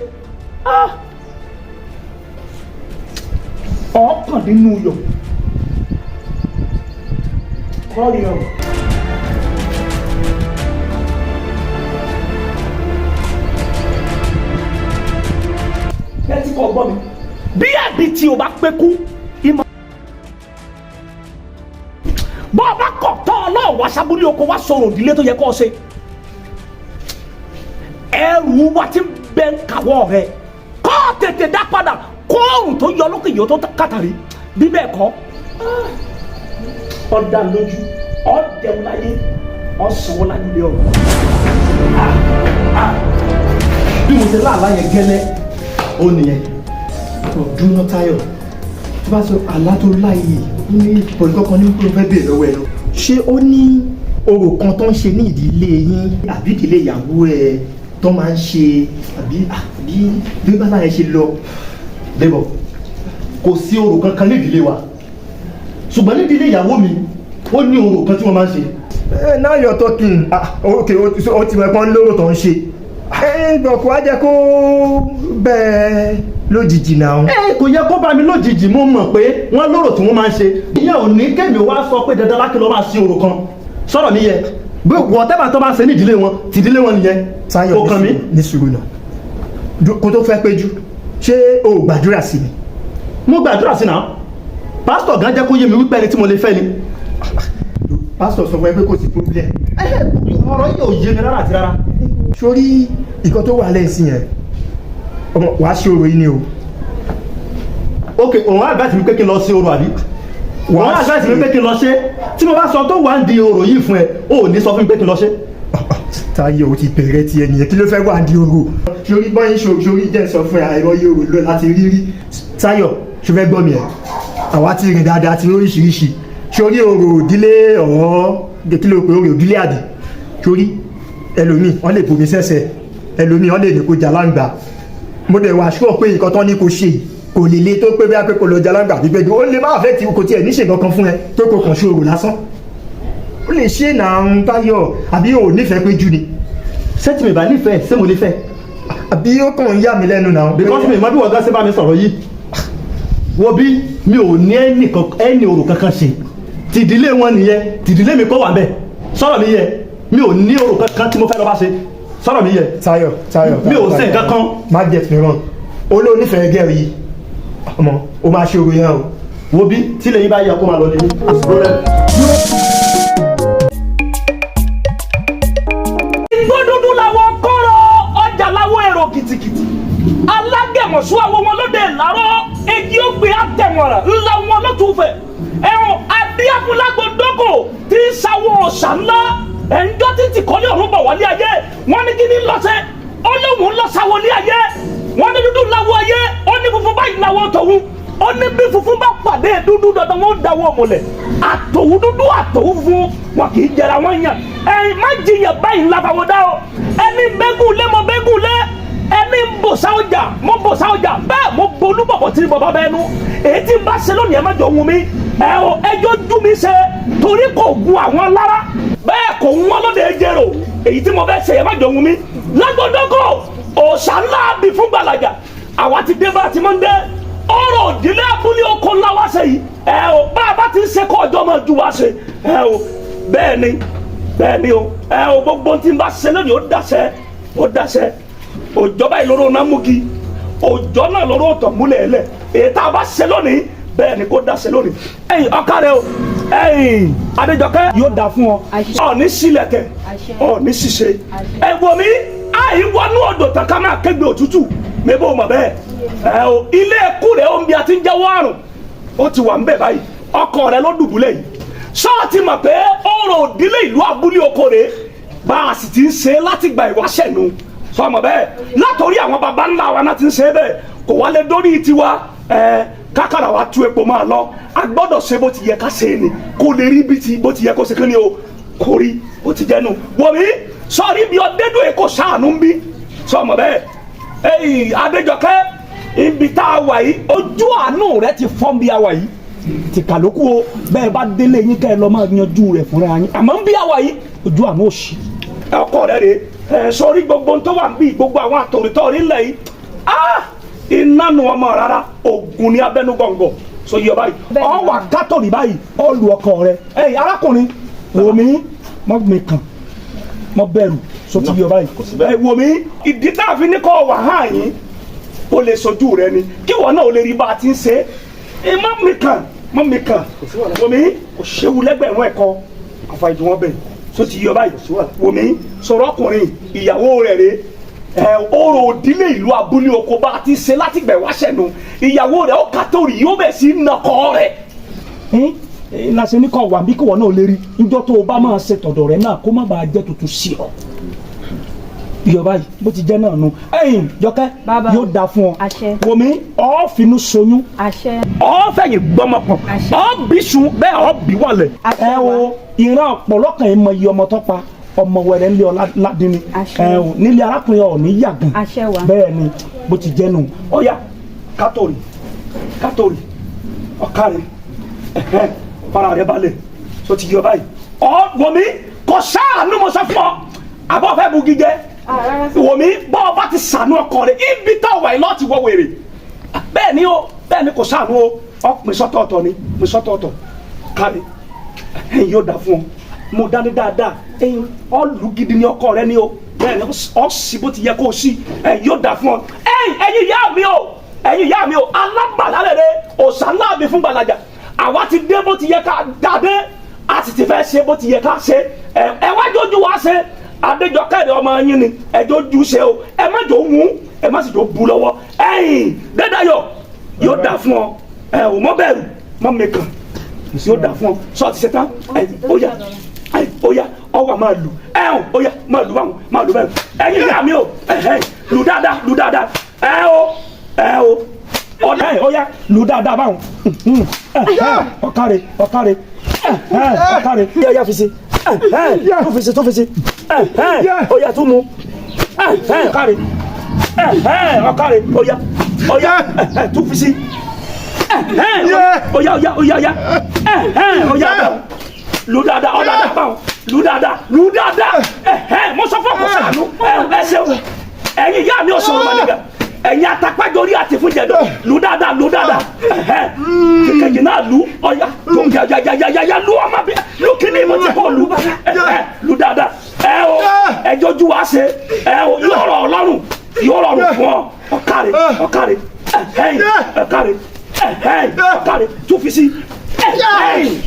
Speaker 5: Ọkàn nínú yọ. Kọ́ọ̀lì ọ̀rọ̀. Bẹ́ẹ̀ tí kò gbọ́ mi. Bí ẹ̀bí tí o bá pé kú, ìmọ̀. Bọ́ ọ bá kọ̀ tọ́ ọ náà wá sábúlé oko wá sọ̀rọ̀ òdílé tó yẹ kó o ṣe. Ẹrù wa ti ń bẹ ń kàwọ́ rẹ̀. Kọ́ tètè dá padà kóòrùn tó yọ lókè yìí ó tó kàtàrí. Bí bẹ́ẹ̀ kọ́, ọ̀dà lójú, ọ̀dẹ̀wò láyé, ọ̀sánwó láyé lé ọ̀rọ̀.
Speaker 8: Bí mo ṣe láàlá yẹn gẹ́lẹ́, ó nìyẹn.
Speaker 4: Dúró Táyọ̀, tó bá sọ àlá tó láàyè ó ní pọ̀lì kankan ní pé ó fẹ́ bèèrè lọ́wọ́ ẹ lọ. Ṣé ó ní orò kan tó ń ṣe ní ìdílé yín àbí ìdílé ìyàwó ẹ tó máa ń ṣe àbí àbí bí bàbá yẹn ṣe lọ?
Speaker 8: Débọ̀, kò sí orò kankan ní ìdílé wa, ṣùgbọ́n ní ìdílé ìyàwó mi ó ní orò kan tí wọ́n máa ń ṣe.
Speaker 4: Now you're talking. Ah, okay, o ti mọ̀ pọ́n lóró tó ń ṣe. Ẹ kò wá jẹ́ kó bẹ́ẹ̀ lójijì náà.
Speaker 8: Ẹ kò yẹ kó bá mi lójijì, mo mọ̀ pé wọ́n lóró tí wọ́n máa ń ṣe. Ìyẹn ò ní kémi wá sọ pé dandan láti lọ máa ṣe orò kan. Sọ̀rọ̀ mi yẹ bí wọ́tẹ́bà tó bá ṣe ní ìdílé wọn tìdílé wọn nìyẹn.
Speaker 4: Táyọ̀,
Speaker 8: kò kàn mí.
Speaker 4: Ní sùúrù náà, kó tó fẹ́ péjú, ṣé o ò gbàdúrà sí mi?
Speaker 8: Mo gbàdúrà sí náà, pásítọ̀ gan jẹ́ kó yé mi wípé ẹni tí mo lè fẹ́ ni.
Speaker 4: Pásítọ̀ sọ fún ẹ pé kò sí problem.
Speaker 8: Ọ̀rọ̀ yìí ò yé mi rárá àti rárá.
Speaker 4: Sórí ìkan tó wà lẹ́yìn sí yẹn, ọmọ wàá ṣe orò yìí ni o.
Speaker 8: Ok, òun advice mi pé kí n lọ sí orò àbí? Òun advice mi pé kí n lọ ṣe? Tí mo bá sọ tó wà ń di orò yìí fún ẹ, o ò ní sọ fún mi pé kí n lọ ṣe.
Speaker 4: Táyọ̀, o ti bẹ̀rẹ̀ tiẹ̀ nìyẹn. Kí ló fẹ́ wà ní orò? Sórí bọ́yìn sórí jẹ́ sọ fún ẹ, àìmọye orò lọ láti rí rí. Táyọ̀, ṣo fẹ́ gbọ́ mi ẹ̀? Àwa ti rìn dáadáa ti lóríṣiríṣi. Sórí orò òdílé ọ̀hún, kí ló pe orò òdílé àbí? Sórí ẹlòmíì wọ́n lè bomi sẹ́sẹ̀, ẹlòmíì wọ́n lè ní kó jalangba. Mo dẹ̀ wá sure pé nǹkan tán ní kò ṣe kò lè le tó pé bí a pé kò lọ jalangba àbí gbẹgbẹ ó lè má affect, kò tiẹ̀ níṣe kankan fún ẹ tó kò kàn ṣe orò lásán. Ó lè ṣe náà ń Táyọ̀, àbí ò nífẹ̀ẹ́ pé jù ni?
Speaker 8: Ṣé tí mi bá nífẹ̀ẹ́, ṣé mo nífẹ̀ẹ́?
Speaker 4: Àbí ó kàn ń yà mí lẹ́nu náà.
Speaker 8: Because mi mọ bí wọ́n gán ṣe bá mi sọ̀rọ̀ yìí. Wo bí mi ò ní ẹni orò kankan ṣe. Tìdílé wọn nìyẹn, tìdílé mi kọ́ wà bẹ́ẹ̀. Sọ̀rọ̀ mi yẹ, mi ò ní orò kankan tí mo fẹ́ lọ bá ṣe. Sọ̀rọ̀ mi yẹ.
Speaker 4: Táyọ̀, Táyọ̀.
Speaker 8: Mi ò ṣe nǹkan kan.
Speaker 4: Má get me wrong, ó ló nífẹ̀ẹ́ gẹ̀rì yìí, ọmọ ó máa ṣe orò yẹn o.
Speaker 8: Wo bí tí lẹ́yìn bá yẹ kó máa lọ lé kò sí problem.
Speaker 5: Igbó dúdú làwọn kọ́rọ̀ ọjà làwọn èrò kìtìkìtì. Alágẹ̀mọ̀sú àwọn wọn lóde ìlàrọ̀ èyí ó gbé àtẹ̀wọ̀nrẹ̀ ńlá wọn lọ́tùfẹ̀. Ẹ̀hún adíàfúnlágbòdógò tí ń sáwọ́ ọ̀sà ńlá ẹ̀ńjọ́ títí kọ́lé ọ̀run bọ̀ wálé ayé. Wọ́n ní kí ní lọ́sẹ̀ ó lóun lọ sáwọlé ayé. Wọ́n ní dúdú láwọ ayé, ó ní funfun báyìí láwọ tòun. Ó ní bí funfun bá pàdé dúdú dandan wọn ó dáwọ́ mọ̀lẹ̀. Àtòwú dúdú àtòwú funfun wọn kì í jẹra wọn yàn. Ẹ̀yin má jiyàn báyìí ńlá fáwọn dá o. Ẹni bẹ́gùn lé mo bẹ́gùn lé, ẹni ń bò sá ọjà mo bò sá ọjà, bẹ́ẹ̀ mo bolú bọ̀bọ̀ tí bọ̀bọ̀ bẹ́ẹ̀ nu. Èyí tí ń bá ṣe lónìí ẹ má jọ wù mí. Ẹ o ẹjọ́ jú mi ṣe torí kò gun àwọn lára, bẹ́ẹ̀ kò ń wọ́n lóde jẹrò. Èyí tí mo fẹ́ ṣe ẹ má jọ wù mí. Lágbódógò òòṣà ńlá bí fún gbàlàjà, àwa ti dé bá a ti máa ń dé. Ọ̀rọ̀ òdílé abúlé oko ńlá wá ṣe yìí. Ẹ o, bá a bá ti ń ṣe kọ́ ọjọ́ máa ju wá ṣe. Ẹ o, bẹ́ẹ̀ ni, bẹ́ẹ̀ ni o. Ẹ o, gbogbo tí n bá ṣe lónìí, ó dàṣẹ, ó dàṣẹ. Òjò báyìí lóró náà mú kí òjò náà lóró tọ̀ múlẹ̀ ẹlẹ̀. Èyí tá a bá ṣe lónìí, bẹ́ẹ̀ ni kó dàṣẹ lónìí. Ẹ̀yin ọ̀ka rẹ o, ẹ̀yin Adéjọkẹ́, yóò dà fún ọ. Ọ̀ní sílẹ̀tẹ̀, ọ̀ní ṣiṣẹ́. Ẹ wò mí, àì wọnú odò tán ká máa kégbe òtútù mébò mọ̀ bẹ́ẹ̀. Ẹ o, ilé ẹkú rẹ̀ ó ń bí a ti ń jẹ́wọ́ àrùn, ó ti wà ń bẹ̀ báyìí. Ọkọ rẹ̀ ló dùbúlẹ̀ yìí. Ṣọ́ọ̀tì mọ̀ pé ọ̀rọ̀ òdílé ìlú abúlé oko rẹ̀ bá a sì ti ń ṣe láti gba ìwáṣẹ̀ nu sọmọ bẹ́ẹ̀ látòrí àwọn baba ńlá wa náà ti ń ṣe bẹ́ẹ̀, kò wálé dórí tiwa. Ẹ kákàrà wa tú epo máa lọ, a gbọ́dọ̀ ṣe bó ti yẹ ká ṣe ni, kó lè rí bí ti bó ti yẹ kó ṣe kí ni o kò rí bó ti jẹnu. Wọ̀mí sọ̀rí bí ọdẹ́dọ̀ èkó ṣàánú ń bí sọmọ bẹ́ẹ̀. Ẹ̀yin Adéjọkẹ́, ibi tá a wà yìí, ojú àánú rẹ ti fọ́n bí a wà yìí ti kàlókù o. Bẹ́ẹ̀ bá délé yín, kẹ́ ẹ lọ́ máa yanjú rẹ̀ fúnra yín, àmọ́ ń bí a wà yìí, ojú àánú òsì. Ọkọ rẹ rè ẹ sọrí gbogbo tó wà ń bí gbogbo àwọn àtòrítọ́ rí ńlẹ̀ yìí, ah, iná nu ọmọ rárá, ògùn ní abẹ́nú gọ̀ǹgọ̀ so yọ báyìí, ọ wà kátólì báyìí, ọ lu ọkọ rẹ. Ẹ̀yin arákùnrin, wò mí, mọ mi kàn mọ bẹ̀rù so ti yọ báyìí. Ẹ wò mí, ìdí tá a fi ní kọ́ wà hàn yín, ó lè sojú rẹ ni kí wọn náà ó lè rí bá a ti ń ṣe é. Má mi kàn, má mi kàn. Wò mí, kò séwu lẹ́gbẹ̀rún ẹ̀kọ́ àfàìdùn wọn bẹ̀ so ti yọ báyìí. Wò mí, sọ̀rọ̀ ọkùnrin ìyàwó rẹ̀ rè ẹ, orò òdílé ìlú abúlé oko bá a ti ṣe láti gbẹ̀ wáṣẹ̀ nu, ìyàwó rẹ̀ ó kàtórí yóò bẹ̀ sí nàkọ́ rẹ̀ lásìkò ní kọ́ wà bí kí wọn náà lè rí níjọ́ tó o bá máa ṣe tọ̀dọ̀ rẹ̀ náà, kó má bàa jẹ́ tuntun sí ọ yọ báyìí bó ti jẹ́ náà nu. Ẹ̀yin Jọkẹ́, yóò dáa fún ọ. Wò mí, ọ finú soyún, ọ fẹ̀yìn gbọ́mọpọ̀, ọ bí sun bẹ́ẹ̀, ọ bí wọlé. Ẹ o, ìran ọ̀pọ̀lọpọ̀ yìí mọ iye ọmọ tó pa ọmọ wẹrẹ ńlẹ ọ ládínní. Ẹ o, nílé arákùnrin ọ ní yàgàn. Bẹ́ẹ̀ ni bó ti jẹ́ nù. Ọ̀ya kátórì, kátórì, ọ̀kárẹ̀, ẹ̀hẹ́n, fara rẹ balẹ̀ tó ti yọ báyìí. Ọ wò mí, kò sáànù, mo sọ fún ọ, àbọ̀ fẹ́ bugi jẹ. Wò mí, bọ́ ọ bá ti sànú ọkọ rẹ, ibi tá a wà yìí lọ́ọ́ ti wọ wèrè. Bẹ́ẹ̀ ni o, bẹ́ẹ̀ ni, kò sànú o. Ọ pín sọ́tọ̀ọ̀tọ̀ ni, pín sọ́tọ̀ọ̀tọ̀. Kárí, ẹ̀yin yóò dà fún ọ. Mo dání dáadáa. Ẹ̀yin ọ lù gidi ní ọkọ rẹ ni o. Bẹ́ẹ̀ ni, ọ sì bó ti yẹ kó o sí. Ẹ̀yin yóò dà fún ọ. Ẹ̀yin, ẹ̀yin ìyá mi o, ẹ̀yin ìyá mi o, alágbàlá rẹ̀ rẹ̀ òòṣà ńlá mi fún gbàlajà, àwa ti dé bó ti yẹ ká dàdé, a sì ti fẹ́ ṣe bó ti yẹ ká ṣe. Ẹ ẹ wá jójú wá ṣe. Adéjọkẹ́ rẹ̀ ọmọ yín ni, ẹ jójú ṣe o. Ẹ má jò wún, ẹ má sì jò bu lọ́wọ́. Ẹ̀yin Dédayọ̀, yóò dà fún ọ. Ẹ ò mọ bẹ̀rù, mọ mi kàn, yóò dà fún ọ. Sọ ti ṣe tán. Ẹ ó yá, ẹ ó yá, ọ wà máa lù. Ẹ ó yá, máa lù báwọn, máa lù bẹ́ẹ̀. Ẹ̀yin ìyá mi o, ẹ ẹ lù dáadáa, lù dáadáa. Ẹ o, ẹ o, ọ̀dà ẹ̀, ó yá, lù dáadáa báwọn. Ọ̀kàrẹ̀, ọ̀kàrẹ̀, ọ̀kàrẹ̀. Yá, yá, fi si, tó fi si, tó fi si. Ó yá, tún mu. Ọ̀kàrẹ̀, ọ̀kàrẹ̀. Ó yá, ó yá, tún fi si. Ó yá, ó yá, ó yá, ó yá, ó yá, lù dáadáa, ọ̀ dáadáa báwọn, lù dáadáa, lù dáadáa. Mo sọ fún ọkọ sànú. Ẹ ṣeun, ẹ̀yin ìyá mi ò sọ̀rọ̀ mọ́ nígbà ẹ̀yin atapájọrí àti fúnjẹ̀dọ̀. Lù dáadáa, lù dáadáa. Kẹ̀kẹ́ náà lù, ọ̀ya tó yàyàyàyà, lù ọmọ bí lù kíní mo ti kọ́ lù, lù dáadáa. Ẹ o, ẹjọ́ ju wa ṣe. Ẹ o, yóò rọ̀ ọlọ́run, yóò rọrùn fún ọ. Ọ̀kàrẹ̀, ọ̀kàrẹ̀, ọ̀kàrẹ̀, ọ̀kàrẹ̀, tún fi sí.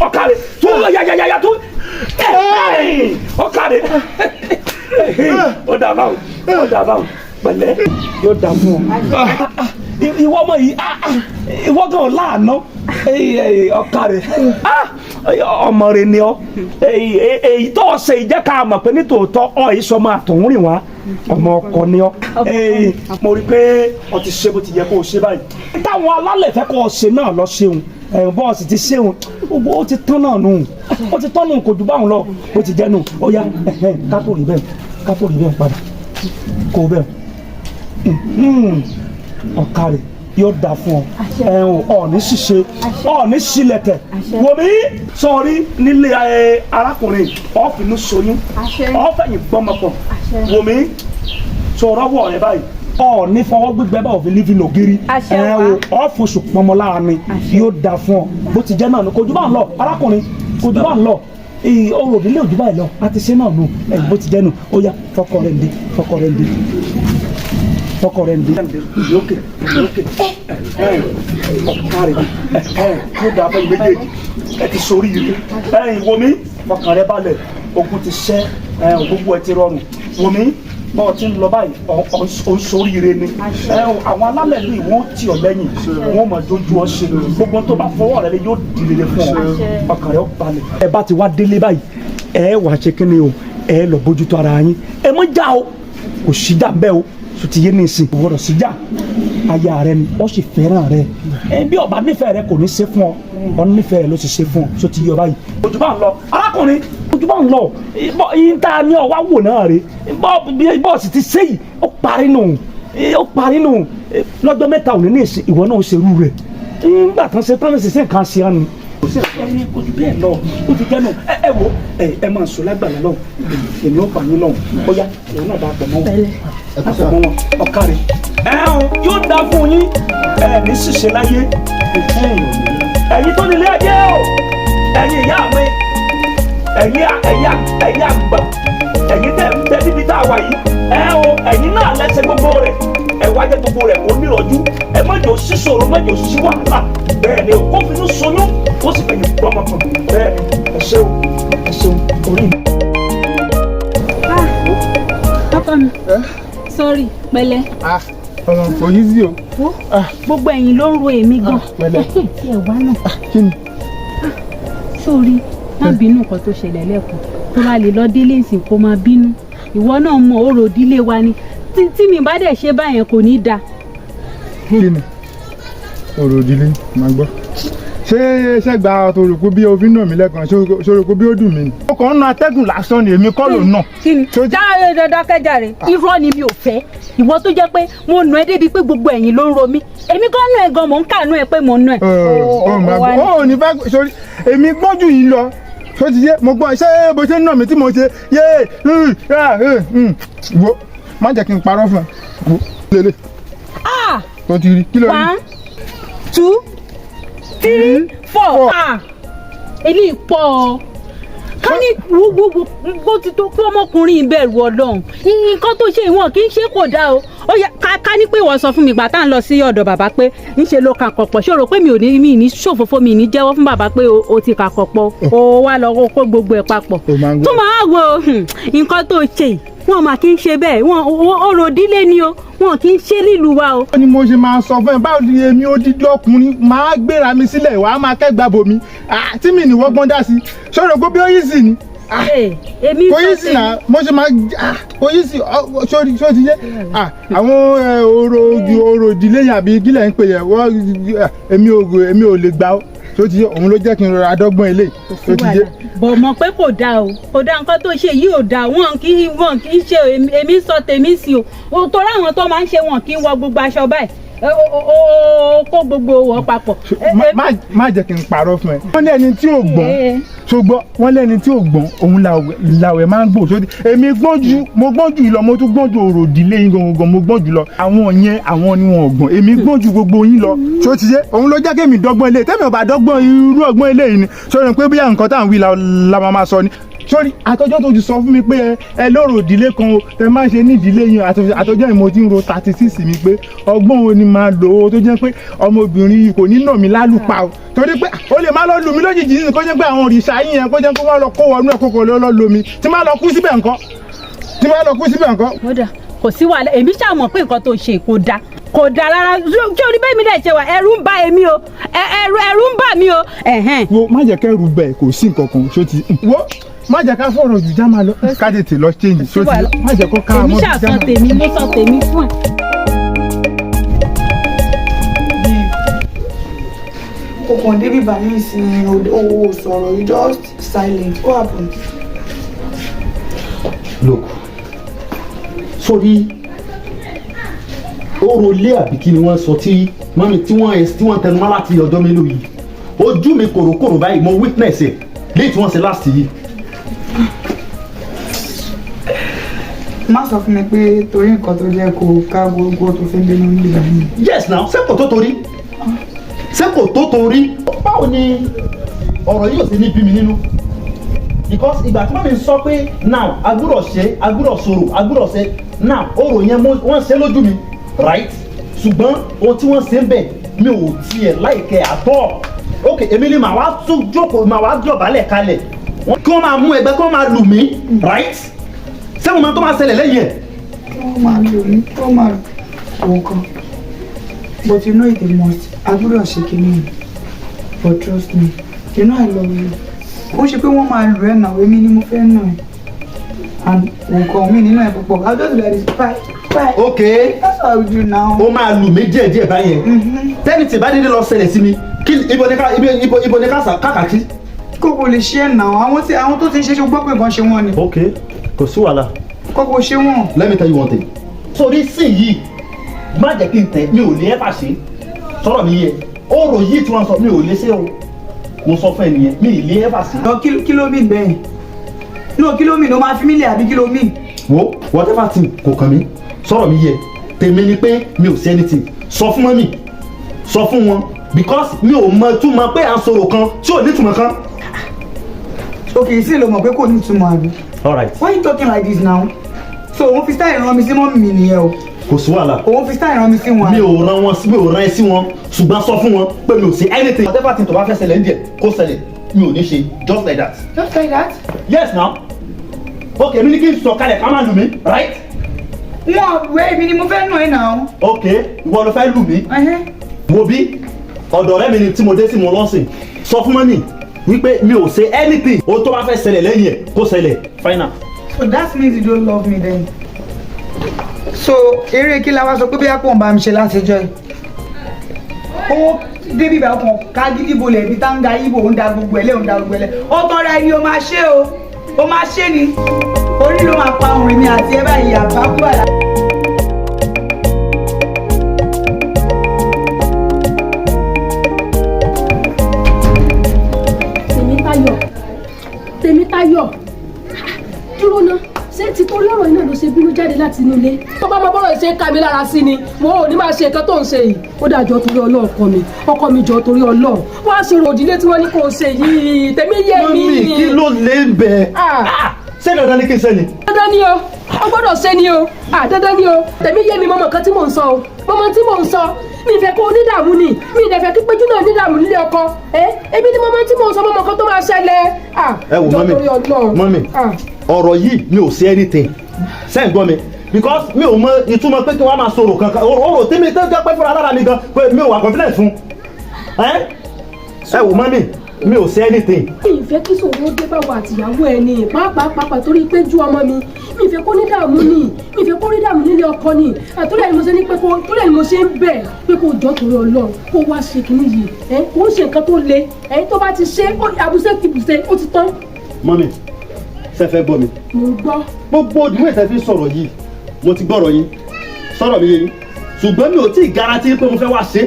Speaker 5: Ọ̀kàrẹ̀, tún yàyàyàyà, tún. Ọ̀kàrẹ̀, ó dà báwọn, ó dà báwọn. Pẹ̀lẹ́, yóò dà fún ọ. Ìwọ ọmọ yìí, ìwọ gan láàánú. Ọ̀kàrẹ̀, ọmọ rẹ ni ọ. Èyí tó ṣe ìjẹ́ ká mọ̀ pé nítòótọ́ ọ yìí sọ máa tòun rìn wá, ọmọ ọkọ ni ọ. Mo rí i pé ọ ti ṣe bó ti yẹ kó o ṣe báyìí. Táwọn alálẹ̀ fẹ́ kó o ṣe náà lọ ṣeun. Bọ́ọ̀sì ti ṣeun, ó ti tán náà nù, ó ti tán nù, kò jù báwọn lọ, ó ti jẹ́ nù. Ó yá, kátó rí bẹ́ẹ̀, kátó rí bẹ́ẹ̀ padà kó bẹ́ẹ̀. Ọ̀kàrẹ̀, yóò dà fún ọ. Ẹ̀hún, ọ̀ọ́ni ṣiṣẹ́, ọ̀ọ́ni ṣílẹ̀tẹ̀. Wòmí sọ̀rí nílé arákùnrin, ọ̀fìnú soyún, ọ̀fẹ̀yìn gbọ́mọpọ̀. Wòmí. Sọ̀rọ̀ wọ̀ rẹ báyìí, ọ ní fọwọ́ gbígbẹ́ bá òfin lífi lògiri.
Speaker 6: Àṣẹ
Speaker 5: Ẹ
Speaker 6: wa.
Speaker 5: o, ọ fosùn pọnmọ lára ni yóò da fún ọ. Bó ti jẹ́ náà ni, kojú bá ń lọ, arákùnrin, kojú bá ń lọ. Ee, ọ̀rọ̀ òdílé òjú báyìí lọ, a ti ṣe náà nù. Ẹ bó ti jẹ́ nù. Ó yá, fọkọ rẹ̀ ń dé, fọkọ rẹ̀ ń dé, fọkọ rẹ̀ ń dé. Lókè lókè, ẹ ọ̀ká rẹ̀, ẹ yóò dáa fún méjèèjì. Ẹ ti sórí yìí. Ẹ wo mi, fọkàn rẹ balẹ̀, ogun ti ṣẹ́. Ẹ gbogbo ẹ ti rọrùn. Wo mi, bọ́ọ̀ ti ń lọ báyìí, ọ̀ ń sóríire ni. Ẹ àwọn alálẹ̀ lù, wọ́n tì ọ́ lẹ́yìn, wọ́n mọ̀ jójú ọ ṣe. Gbogbo tó bá fọwọ́ rẹ lé yóò di rere fún ọ, ọkàn rẹ ó balẹ̀. Ẹ bá ti wá délé báyìí, ẹ wàá ṣe kíni o, ẹ lọ bójútó ara yín. Ẹ mọ já o, kò síjà ń bẹ o, sotí yé nìsín, kò gbọdọ̀ síjà. Aya rẹ ni, ó sì fẹ́ràn rẹ. Ẹ bí ọba nífẹ̀ẹ́ rẹ kò ní ṣe fún ọ, ọ nífẹ̀ẹ́ rẹ ló sì ṣe fún ọ. Sotí yé ọ báyìí? Ojú bá ń lọ, arákùnrin, ojú bá ń lọ. Yín tá a ní ọ wá wò náà rè bọ́ọ̀sì ti ṣe yìí, ó parí nù, ó parí nù. Lọ́jọ́ 3 òní ní ìsìn, ìwọ náà ó ṣerú rẹ̀. Nígbà tán ṣe tán ní sísè nǹkan ṣe á ni, kò sí ẹni ojú bẹ́ẹ̀ lọ. Ó ti jẹ́ nù. Ẹ wo, ẹ máa sọ lágbàlá lọ́hùn, èmi ó bà yín lọ́hùn. Ó yá, òun náà dà pọ̀ mọ́ wọn, dà pọ̀ mọ́ wọn. Ọ̀ká rẹ̀ ẹ ò yóò dá fún yín. Ẹ ní ṣìṣe láyé. Ẹ̀yin tó nílé ayé o, ẹ̀yin ìyá mi, ẹ̀yin àgbà, ẹ̀yin tẹ̀ ń bẹ níbi tá a wà yìí, ẹ o, ẹ̀yin náà lẹ́sẹ̀ gbogbo rẹ̀. Ẹ wá jẹ́ gbogbo rẹ̀ kó nírọ̀jú. Ẹ má jò sí ṣòro, má jò sí wàhálà. Bẹ́ẹ̀ ni o, kó finú soyún, kó sì fẹ̀yìn gbọ́mọ kan. Bẹ́ẹ̀ ni. Ẹ ṣeun, ẹ ṣeun orí mi.
Speaker 6: Ọkọ mi, sorry, pẹ̀lẹ́.
Speaker 7: Ọmọ kò yí sí o.
Speaker 6: Wo, gbogbo ẹ̀yìn ló ń ro èmi gan.
Speaker 7: Pẹ̀lẹ́.
Speaker 6: Tí ẹ wá náà.
Speaker 7: Kí ni?
Speaker 6: Sórí, má bínú nǹkan tó ṣẹlẹ̀ lẹ́ẹ̀kan. Tó bá lè lọ délé ìsìn, kó máa bínú. Ìwọ náà mọ òrò ìdílé wa ni, tí mi bá dẹ̀ ṣe báyẹn, kò ní í da.
Speaker 7: Kí ni ọ̀rọ̀ ìdílé? Máa gbọ́, ṣé ṣẹ́gbà tó rò pé bí o fi ń nà mí lẹ́kan, ṣé o rò pé bí ó dùn mí ni? Ó kàn ń na atẹ́gùn lásán ni, èmi kọ́ ló ń nà.
Speaker 6: Kí ni dáa, dákẹ́jàre. Irọ́ ni, mi ò fẹ́. Ìwọ tó jẹ́ pé mo nà ẹ́ débi pé gbogbo ẹ̀yìn ló ń ro mí, èmi gan nà ẹ́ gan, mò ń kànú ẹ pé mò ń nà ẹ́.
Speaker 7: Ó máa gbọ́, ó ní fẹ́ sórí èmi gbọ́n jù yín lọ. Ṣó ti yé? Mo gbọ́, ṣé bó ṣe ń nà mí tí mo ṣe yé wo, má jẹ́ kí n parọ́ fún ẹ. Wo lélẹ̀ tó ti rí, kí ló rí?
Speaker 6: One, two, three, four. Ah, eléyìí pọ̀ ọ́. Ká ní wo wo wo, bó ti tó kí ọmọkùnrin ìbẹ̀rù Ọlọ́run, nǹkan tó ṣe ìwọ̀n kì í ṣe, kò dáa o. Ó yẹ ká ní pé ìwọ sọ fún mi ìgbà tá à ń lọ sí ọ̀dọ̀ bàbá pé ńṣe ló kà kọ̀pọ̀. Ṣé o rò pé mi ò ní, mi ní ṣòfófó, mi ní jẹ́wọ́ fún bàbá pé o ti kà kọ̀pọ̀, o wá lọ kó gbogbo ẹ̀ papọ̀? Tó máa wo nǹkan tó ṣe yìí, wọn mà kí ń ṣe bẹ́ẹ̀. Wọn ọ̀rọ̀ ìdílé ni o, wọn kì í ṣe nílùú wa o.
Speaker 7: Ni mo ṣe máa sọ fún ẹ, báwo ni èmi odidi ọkùnrin máa gbéra mi sílẹ̀, wàá máa kẹ́gbà bòmí tí mi ní wọ́gbọ́n dá sí? Ṣòro pé bí ó yí sí ni?
Speaker 6: Èmi
Speaker 7: Kò yí sí náà, mo ṣe máa kò yí sí. Sórí, ṣó ti yé? Àwọn orò ìdílé yẹn àbí kílẹ̀ ń pè yẹn, wọ́n èmi ò lè gbà ó. Ṣó ti yé? Òun ló jẹ́ kí n rọra dọ́gbọ́n eléyìí. Ṣó ti yé?
Speaker 6: Bọ̀ mọ̀ pé kò dáa o, kò dáa. Nǹkan tó ṣe yìí ò dáa. Wọn kì í ṣe. Èmi sọ tèmi sí o, torí àwọn tó máa ń ṣe, wọn kì í wọ gbogbo aṣọ báyìí. Ó kó gbogbo wọ papọ̀.
Speaker 7: Má jẹ́ kí n parọ́ fún ẹ. Wọ́n ní ẹni tí ò gbọ́n, ṣùgbọ́n wọ́n lẹ́ni tí ò gbọ́n, òun làwẹ̀ máa ń gbò. Sódì èmi gbọ́n ju, mo gbọ́n jù lọ, mo tún gbọ́n ju òrò ìdílé yín gangan, mo gbọ́n jù lọ. Àwọn yẹn, àwọn ni wọn ò gbọ́n, èmi gbọ́n ju gbogbo yín lọ. Ṣó ti yé? Òun ló jẹ́ kémi dọ́gbọ́n ilé. Tẹ́mi ò bá dọ́gbọ́n irú ọgbọ́n ilé yìí ni, sórí pé bí nǹkan tá à ń wí la máa sọ ni. Sórí àtọjọ́ tó ti sọ fún mi pé ẹ lóró ìdílé kan o, tẹ máa ń ṣe ní ìdílé yín, àtọjọ́ yìí mo ti ń ro 36 mi pé ọgbọ́n wo ni máa lò ó tó jẹ́ pé ọmọbìnrin yìí kò ní nà mí lálùpà o, torí pé ó lè má lọ lù mí lójijì nínú, kó jẹ́ pé àwọn òrìṣà yín yẹn, kó jẹ́ pé wọ́n lọ kó wọnú ẹ̀, kókò lọ lọ mi, tí má lọ kú síbẹ̀ ńkọ́? Tí má lọ kú síbẹ̀ ńkọ́?
Speaker 6: Kódà kò sí wàhálà. Èmi ṣàmọ̀ pé nǹkan tó ṣe kò dáa, kò dáa rárá. Ṣé orí bẹ́ẹ̀ mi dẹ̀ ṣe wà, ẹ̀rù ń bà èmi o, ẹ̀rù ń bà mí o.
Speaker 7: Wo, má jẹ́ kẹ́rù bẹ̀, kò sí nǹkan kan. Ṣó ti wo, má jẹ́ ká fọ̀rọ̀ jù, já máa lọ, ká tètè lọ change. Ṣó ti má jẹ́ kó ká
Speaker 6: Èmi
Speaker 7: mọ́.
Speaker 6: ṣàsọ tèmi, mo sọ tèmi fún ẹ.
Speaker 2: Kò kàn débi bá mi sí o, sọ̀rọ̀, you just silent. What happen?
Speaker 8: Look, sórí orò ilé àbí kí ni wọ́n sọ tí mummy tí wọ́n tẹnu mọ́ láti ọjọ́ mélòó yìí, ojú mi kòròkòrò báyìí, mo witness ẹ̀ léyìí tí wọ́n ṣe last yìí.
Speaker 2: Má sọ fún mi pé torí nǹkan tó jẹ́ kó ká gbogbo tó fi ń bínú nígbà yìí.
Speaker 8: Yes now, ṣé kò tó torí? Ṣé kò tó torí? Báwo ni ọ̀rọ̀ yìí ò sí ní bí mi nínú? Because ìgbà tí wọ́n mi sọ pé now a gbúdọ̀ ṣe, a gbúdọ̀ sọ̀rọ̀, a gbúdọ̀ ṣe, now ọ̀rọ̀ yẹn wọ́n ṣe lójú mi, right? Ṣùgbọ́n ohun tí wọ́n ṣe ń bẹ̀, mi ò tiẹ̀ like ẹ̀ àtọ́. Ok, èmi ni màá wá tún jókòó, màá wá dọ̀bálẹ̀ kalẹ̀ kí wọ́n máa mú ẹgbẹ́, kí wọ́n máa lù mí, right? Ṣé mo máa tó máa ṣẹlẹ̀ lẹ́yìn ẹ̀?
Speaker 2: Kí wọ́n máa lù mí, kí wọ́n máa wò kan. But you know it a must. A gbúdọ̀ ṣe kíní yìí. But trust me, you know I love you. Ó ṣe pé wọ́n máa lù ẹ́ náà, èmi ni mo fẹ́ nà ẹ́. And nǹkan mi nínú ẹ̀ púpọ̀. I'll just be like this, bye, bye.
Speaker 8: Ok.
Speaker 2: That's what I will do now.
Speaker 8: Ó máa lù mí díẹ̀ díẹ̀ báyẹn. Tẹ́ni tí bá dédé lọ ṣẹlẹ̀ sí mi, kí ibo ni ká ibo ni ká sà káàkiri?
Speaker 2: Kókò lè ṣe ẹ̀ náà, àwọn tí àwọn tó ti ń ṣe, ṣe gbọ́ pé nǹkan ṣe wọ́n ni.
Speaker 8: Ok, kò sí wàhálà.
Speaker 2: Kókò ṣe wọ́n.
Speaker 8: Let me tell you one thing. Sórí sìn yìí, má jẹ́ kí n tẹ̀, mi ò lè ẹ́fà ṣe. Sọ̀rọ̀ mi yẹ, ọ̀rọ̀ yìí tí wọ́n sọ, mi ò lè ṣe o. Mo sọ fún ẹ nìyẹn, mi ì lè ẹ́fà ṣe.
Speaker 2: Lọ, kí ló mean bẹ́ẹ̀? No, kí ló mean? O máa fi mí lẹ̀ àbí kí ló mean?
Speaker 8: Wo, whatever thing, kò kàn mí. Sọ̀rọ̀ mi yẹ, tèmi ni pé mi ò ṣe anything. Sọ fún mummy, sọ fún wọn, because mi ò mọ túmọ̀ pé à ń sọ̀rọ̀ kan tí ò ní túmọ̀ kan.
Speaker 2: Okay, sí ló mọ̀ pé kò ní ìtumọ̀ àbí?
Speaker 8: All right.
Speaker 2: Why you talking like this now? So òun fi style rán mi sí mummy mi nìyẹn o.
Speaker 8: Kò sí wàhálà.
Speaker 2: Òun fi style rán mi sí wọn.
Speaker 8: Mi ò rán wọn sí, mi ò rán ẹ sí wọn, ṣùgbọ́n sọ fún wọn pé mi ò ṣe anything. Whatever thing tó bá fẹ́ ṣẹlẹ̀ ń díẹ̀ kó ṣẹlẹ̀, mi ò ní ṣe, just like that.
Speaker 2: Just like that?
Speaker 8: Yes now. Ok, mi ní kí n sọ kalẹ̀ ká má lù mí, right?
Speaker 2: Wọn wẹ́, èmi ni mo fẹ́ nù ẹ́ náà.
Speaker 8: Ok, ìwọ ló fẹ́ lù mí. Wo bí, ọ̀dọ̀ ọ̀rẹ́ mi ni tí mo dé sí, mo lọ́sìn. Sọ fún mummy wípé mi ò ṣe anything. Ohun tó bá fẹ́ ṣẹlẹ̀ lẹ́yìn ẹ̀ kó ṣẹlẹ̀, final.
Speaker 2: So that means you don't love me then. So eré kí la wá sọ pé bí àpò ń bá mi ṣe láti jọ ẹ. Ó débi ìbá kan ká gidi bolẹ̀ ibi tá ń da ibo, ń da gbogbo ẹlẹ́, ń da gbogbo ẹlẹ́. Ó tọ́ra ẹni, o máa ṣe o. O máa ṣe ni. Orí ló máa pa òrìn mi àti ẹ báyìí, àbákú àlá.
Speaker 9: Tèmítáyọ̀, Tèmítáyọ̀, dúró ná. Ṣé títorí ọ̀rọ̀ yìí náà ló ṣe bínú jáde láti inú ilé? Tó bá mọ bọ́rọ̀ ṣe ń ká mi lára sí ni mo ò ní máa ṣe nǹkan tó ń ṣe yìí. Ó dàjọ́ torí Ọlọ́run, ọkọ mi, ọkọ mi, jọ torí Ọlọ́run, wá ṣe ròdìlé tí wọ́n ní kó o ṣe yìí. Tèmi yé mi.
Speaker 8: Mummy, kí ló lè ń bẹ? Ṣé dandan ni kí n ṣe ni?
Speaker 9: Dandan ni o, o gbọ́dọ̀ ṣe ni o. Dandan ni o. Tèmi yé mi, mọ́mọ́ kan tí mò ń sọ o, mọ́mọ́ tí mò ń sọ. Mi fẹ́ kó onídààmú ni, mi ì dẹ̀ fẹ́ kí Péjú náà nídààmú nílé ọkọ. Ẹ ebi ni mọ́mọ́ tí mò ń sọ, mọ́mọ́ kan tó máa ṣẹlẹ̀.
Speaker 8: Ẹ wò mummy, mummy, ọ̀rọ̀ yìí, mi ò ṣe anything. Ṣé ń gbọ́ mi? Because mi ò mọ ìtumọ̀ pé kí wọ́n máa sọ̀rọ̀ kankan, ọ̀rọ̀ tí mi tẹ́ jẹ́ pé fúnra lára mi gan pé mi ò wà confident fún ẹ. Ẹ wò mummy, mi ò ṣe anything.
Speaker 9: Mi ì fẹ́ kí sòwò dé bá wa àtìyàwó ẹ ni, pàápàá pàápàá torí Péjú ọmọ mi. Mi ì fẹ́ kó ní dààmú ni, mi ì fẹ́ kó rí dààmú nílé ọkọ ni. Àtúrò ẹ̀ ni mo ṣe ní pé kó, torí ẹ̀ ni mo ṣe ń bẹ̀ pé kó jọ́ torí Ọlọ́run, kó wá ṣe kínní yìí. Ẹ kó ń ṣe nǹkan tó le ẹ, tó bá ti ṣe àbùṣe ti bùṣe, ó ti tán.
Speaker 8: Mummy, ṣe fẹ́ gbọ́ mi?
Speaker 9: Mo gbọ́.
Speaker 8: Gbogbo òdìwé ìtẹ́ fi sọ̀rọ̀ yìí, mo ti gbọ́rọ̀ yín, sọ̀rọ̀ mi yé yín, ṣùgbọ́n mi ò tí ì guarantee pé mo fẹ́ wá ṣe,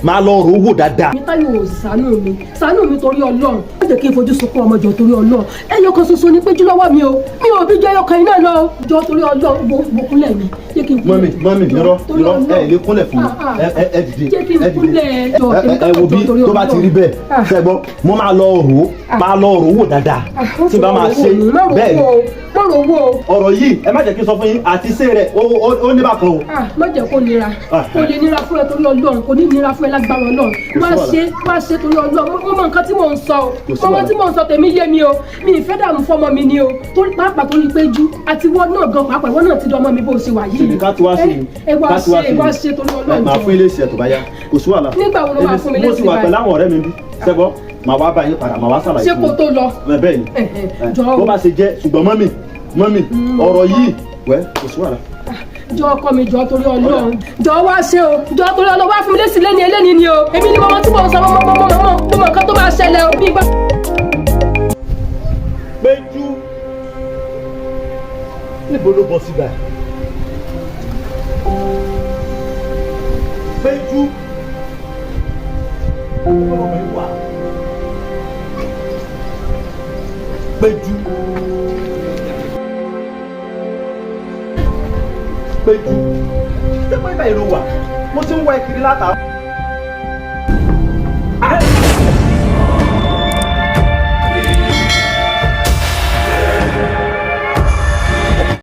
Speaker 8: máa lọ rò ó wò dáadáa.
Speaker 9: Mi Táyọ̀ ò ṣàánú mi, ṣàánú mi torí Ọlọ́run, má jẹ́ kí n fojú sunkún ọmọ. Jọ torí Ọlọ́run, ẹyọ kan ṣoṣo ni Péjú lọ́wọ́ mi o, mi ò bí jọ ẹyọ kan iná lọ. Jọ torí Ọlọ́run, wo kúnlẹ̀ mi, jẹ́ kí n kúnlẹ̀.
Speaker 8: Mummy, mummy, irọ́, irọ́, ẹ lè kúnlẹ̀ fún mi. Ẹ ẹ dìde.
Speaker 9: Jẹ́ kí n
Speaker 8: Ẹ dìde.
Speaker 9: kúnlẹ̀, jọ.
Speaker 8: Ẹ wo bí, tó bá ti rí bẹ́ẹ̀, ṣe gbọ́, mo máa lọ rò ó, máa lọ rò ó wò dáadáa tí n bá máa ṣe bẹ́ẹ̀ ni.
Speaker 9: Má rò wò o.
Speaker 8: Ọ̀rọ̀ yìí, ẹ má jẹ́ kí n sọ fún yín, àti ṣé rẹ̀ ó ní bákan o.
Speaker 9: Má jẹ́ kó nira, kó lè nira fún ẹ torí Ọlọ́run, kò ní nira fún ẹ lágbára Ọlọ́run.
Speaker 8: Kò sí
Speaker 9: Wá
Speaker 8: wàhálà.
Speaker 9: ṣe, wá ṣe torí Ọlọ́run. Mo mọ nǹkan tí mò ń sọ o.
Speaker 8: Kò sí
Speaker 9: Mo mọ
Speaker 8: wàhálà.
Speaker 9: tí mò ń sọ, tèmi yé mi o. Mi ì fẹ́ dààmú fọmọ mi ni o, torí pàápàá torí Péjú àti ìwọ náà gan pàápàá, ìwọ náà ti di ọmọ mi bó ṣe wà yìí.
Speaker 8: Ṣèbí ká ti wá sí i.
Speaker 9: Ẹ wá
Speaker 8: Ká ti wá
Speaker 9: ṣe
Speaker 8: sí i.
Speaker 9: wá ṣe torí Ọlọ́run.
Speaker 8: Màá fún ilé ìṣẹ̀ tó bá yá, kò sí wàhálà.
Speaker 9: Nígbà wo ló máa fún mi
Speaker 8: Mo
Speaker 9: lésì
Speaker 8: ti wà
Speaker 9: báyìí?
Speaker 8: pẹ̀lú àwọn ọ̀rẹ́ mi bí sẹ́gbọ́, màá wá bá yín padà, màá wá ṣàlàyé
Speaker 9: Ṣé
Speaker 8: fún
Speaker 9: kó
Speaker 8: yín.
Speaker 9: tó lọ?
Speaker 8: Ẹ, bẹ́ẹ̀ ni.
Speaker 9: Jọ.
Speaker 8: Bó bá ṣe jẹ́, ṣùgbọ́n mummy, mummy, ọ̀rọ̀ yìí wẹ́, kò sí wàhálà.
Speaker 9: Jọ ọkọ mi, jọ torí Ọlọ́run, jọ wá ṣe o, jọ torí Ọlọ́run, wá fún mi lésì lẹ́ni eléni ni o. Èmi ni mo mọ tí mo sọ, mo mọ nǹkan tó máa ṣẹlẹ̀ o bí gbà.
Speaker 8: Péjú, níbo ló bọ́ síbẹ̀? Péjú, níbo lọmọ yìí wà? Péjú. Péjú, ṣé pé ibà ìlú wà? Mo ti ń wá ẹ kiri látàárọ̀.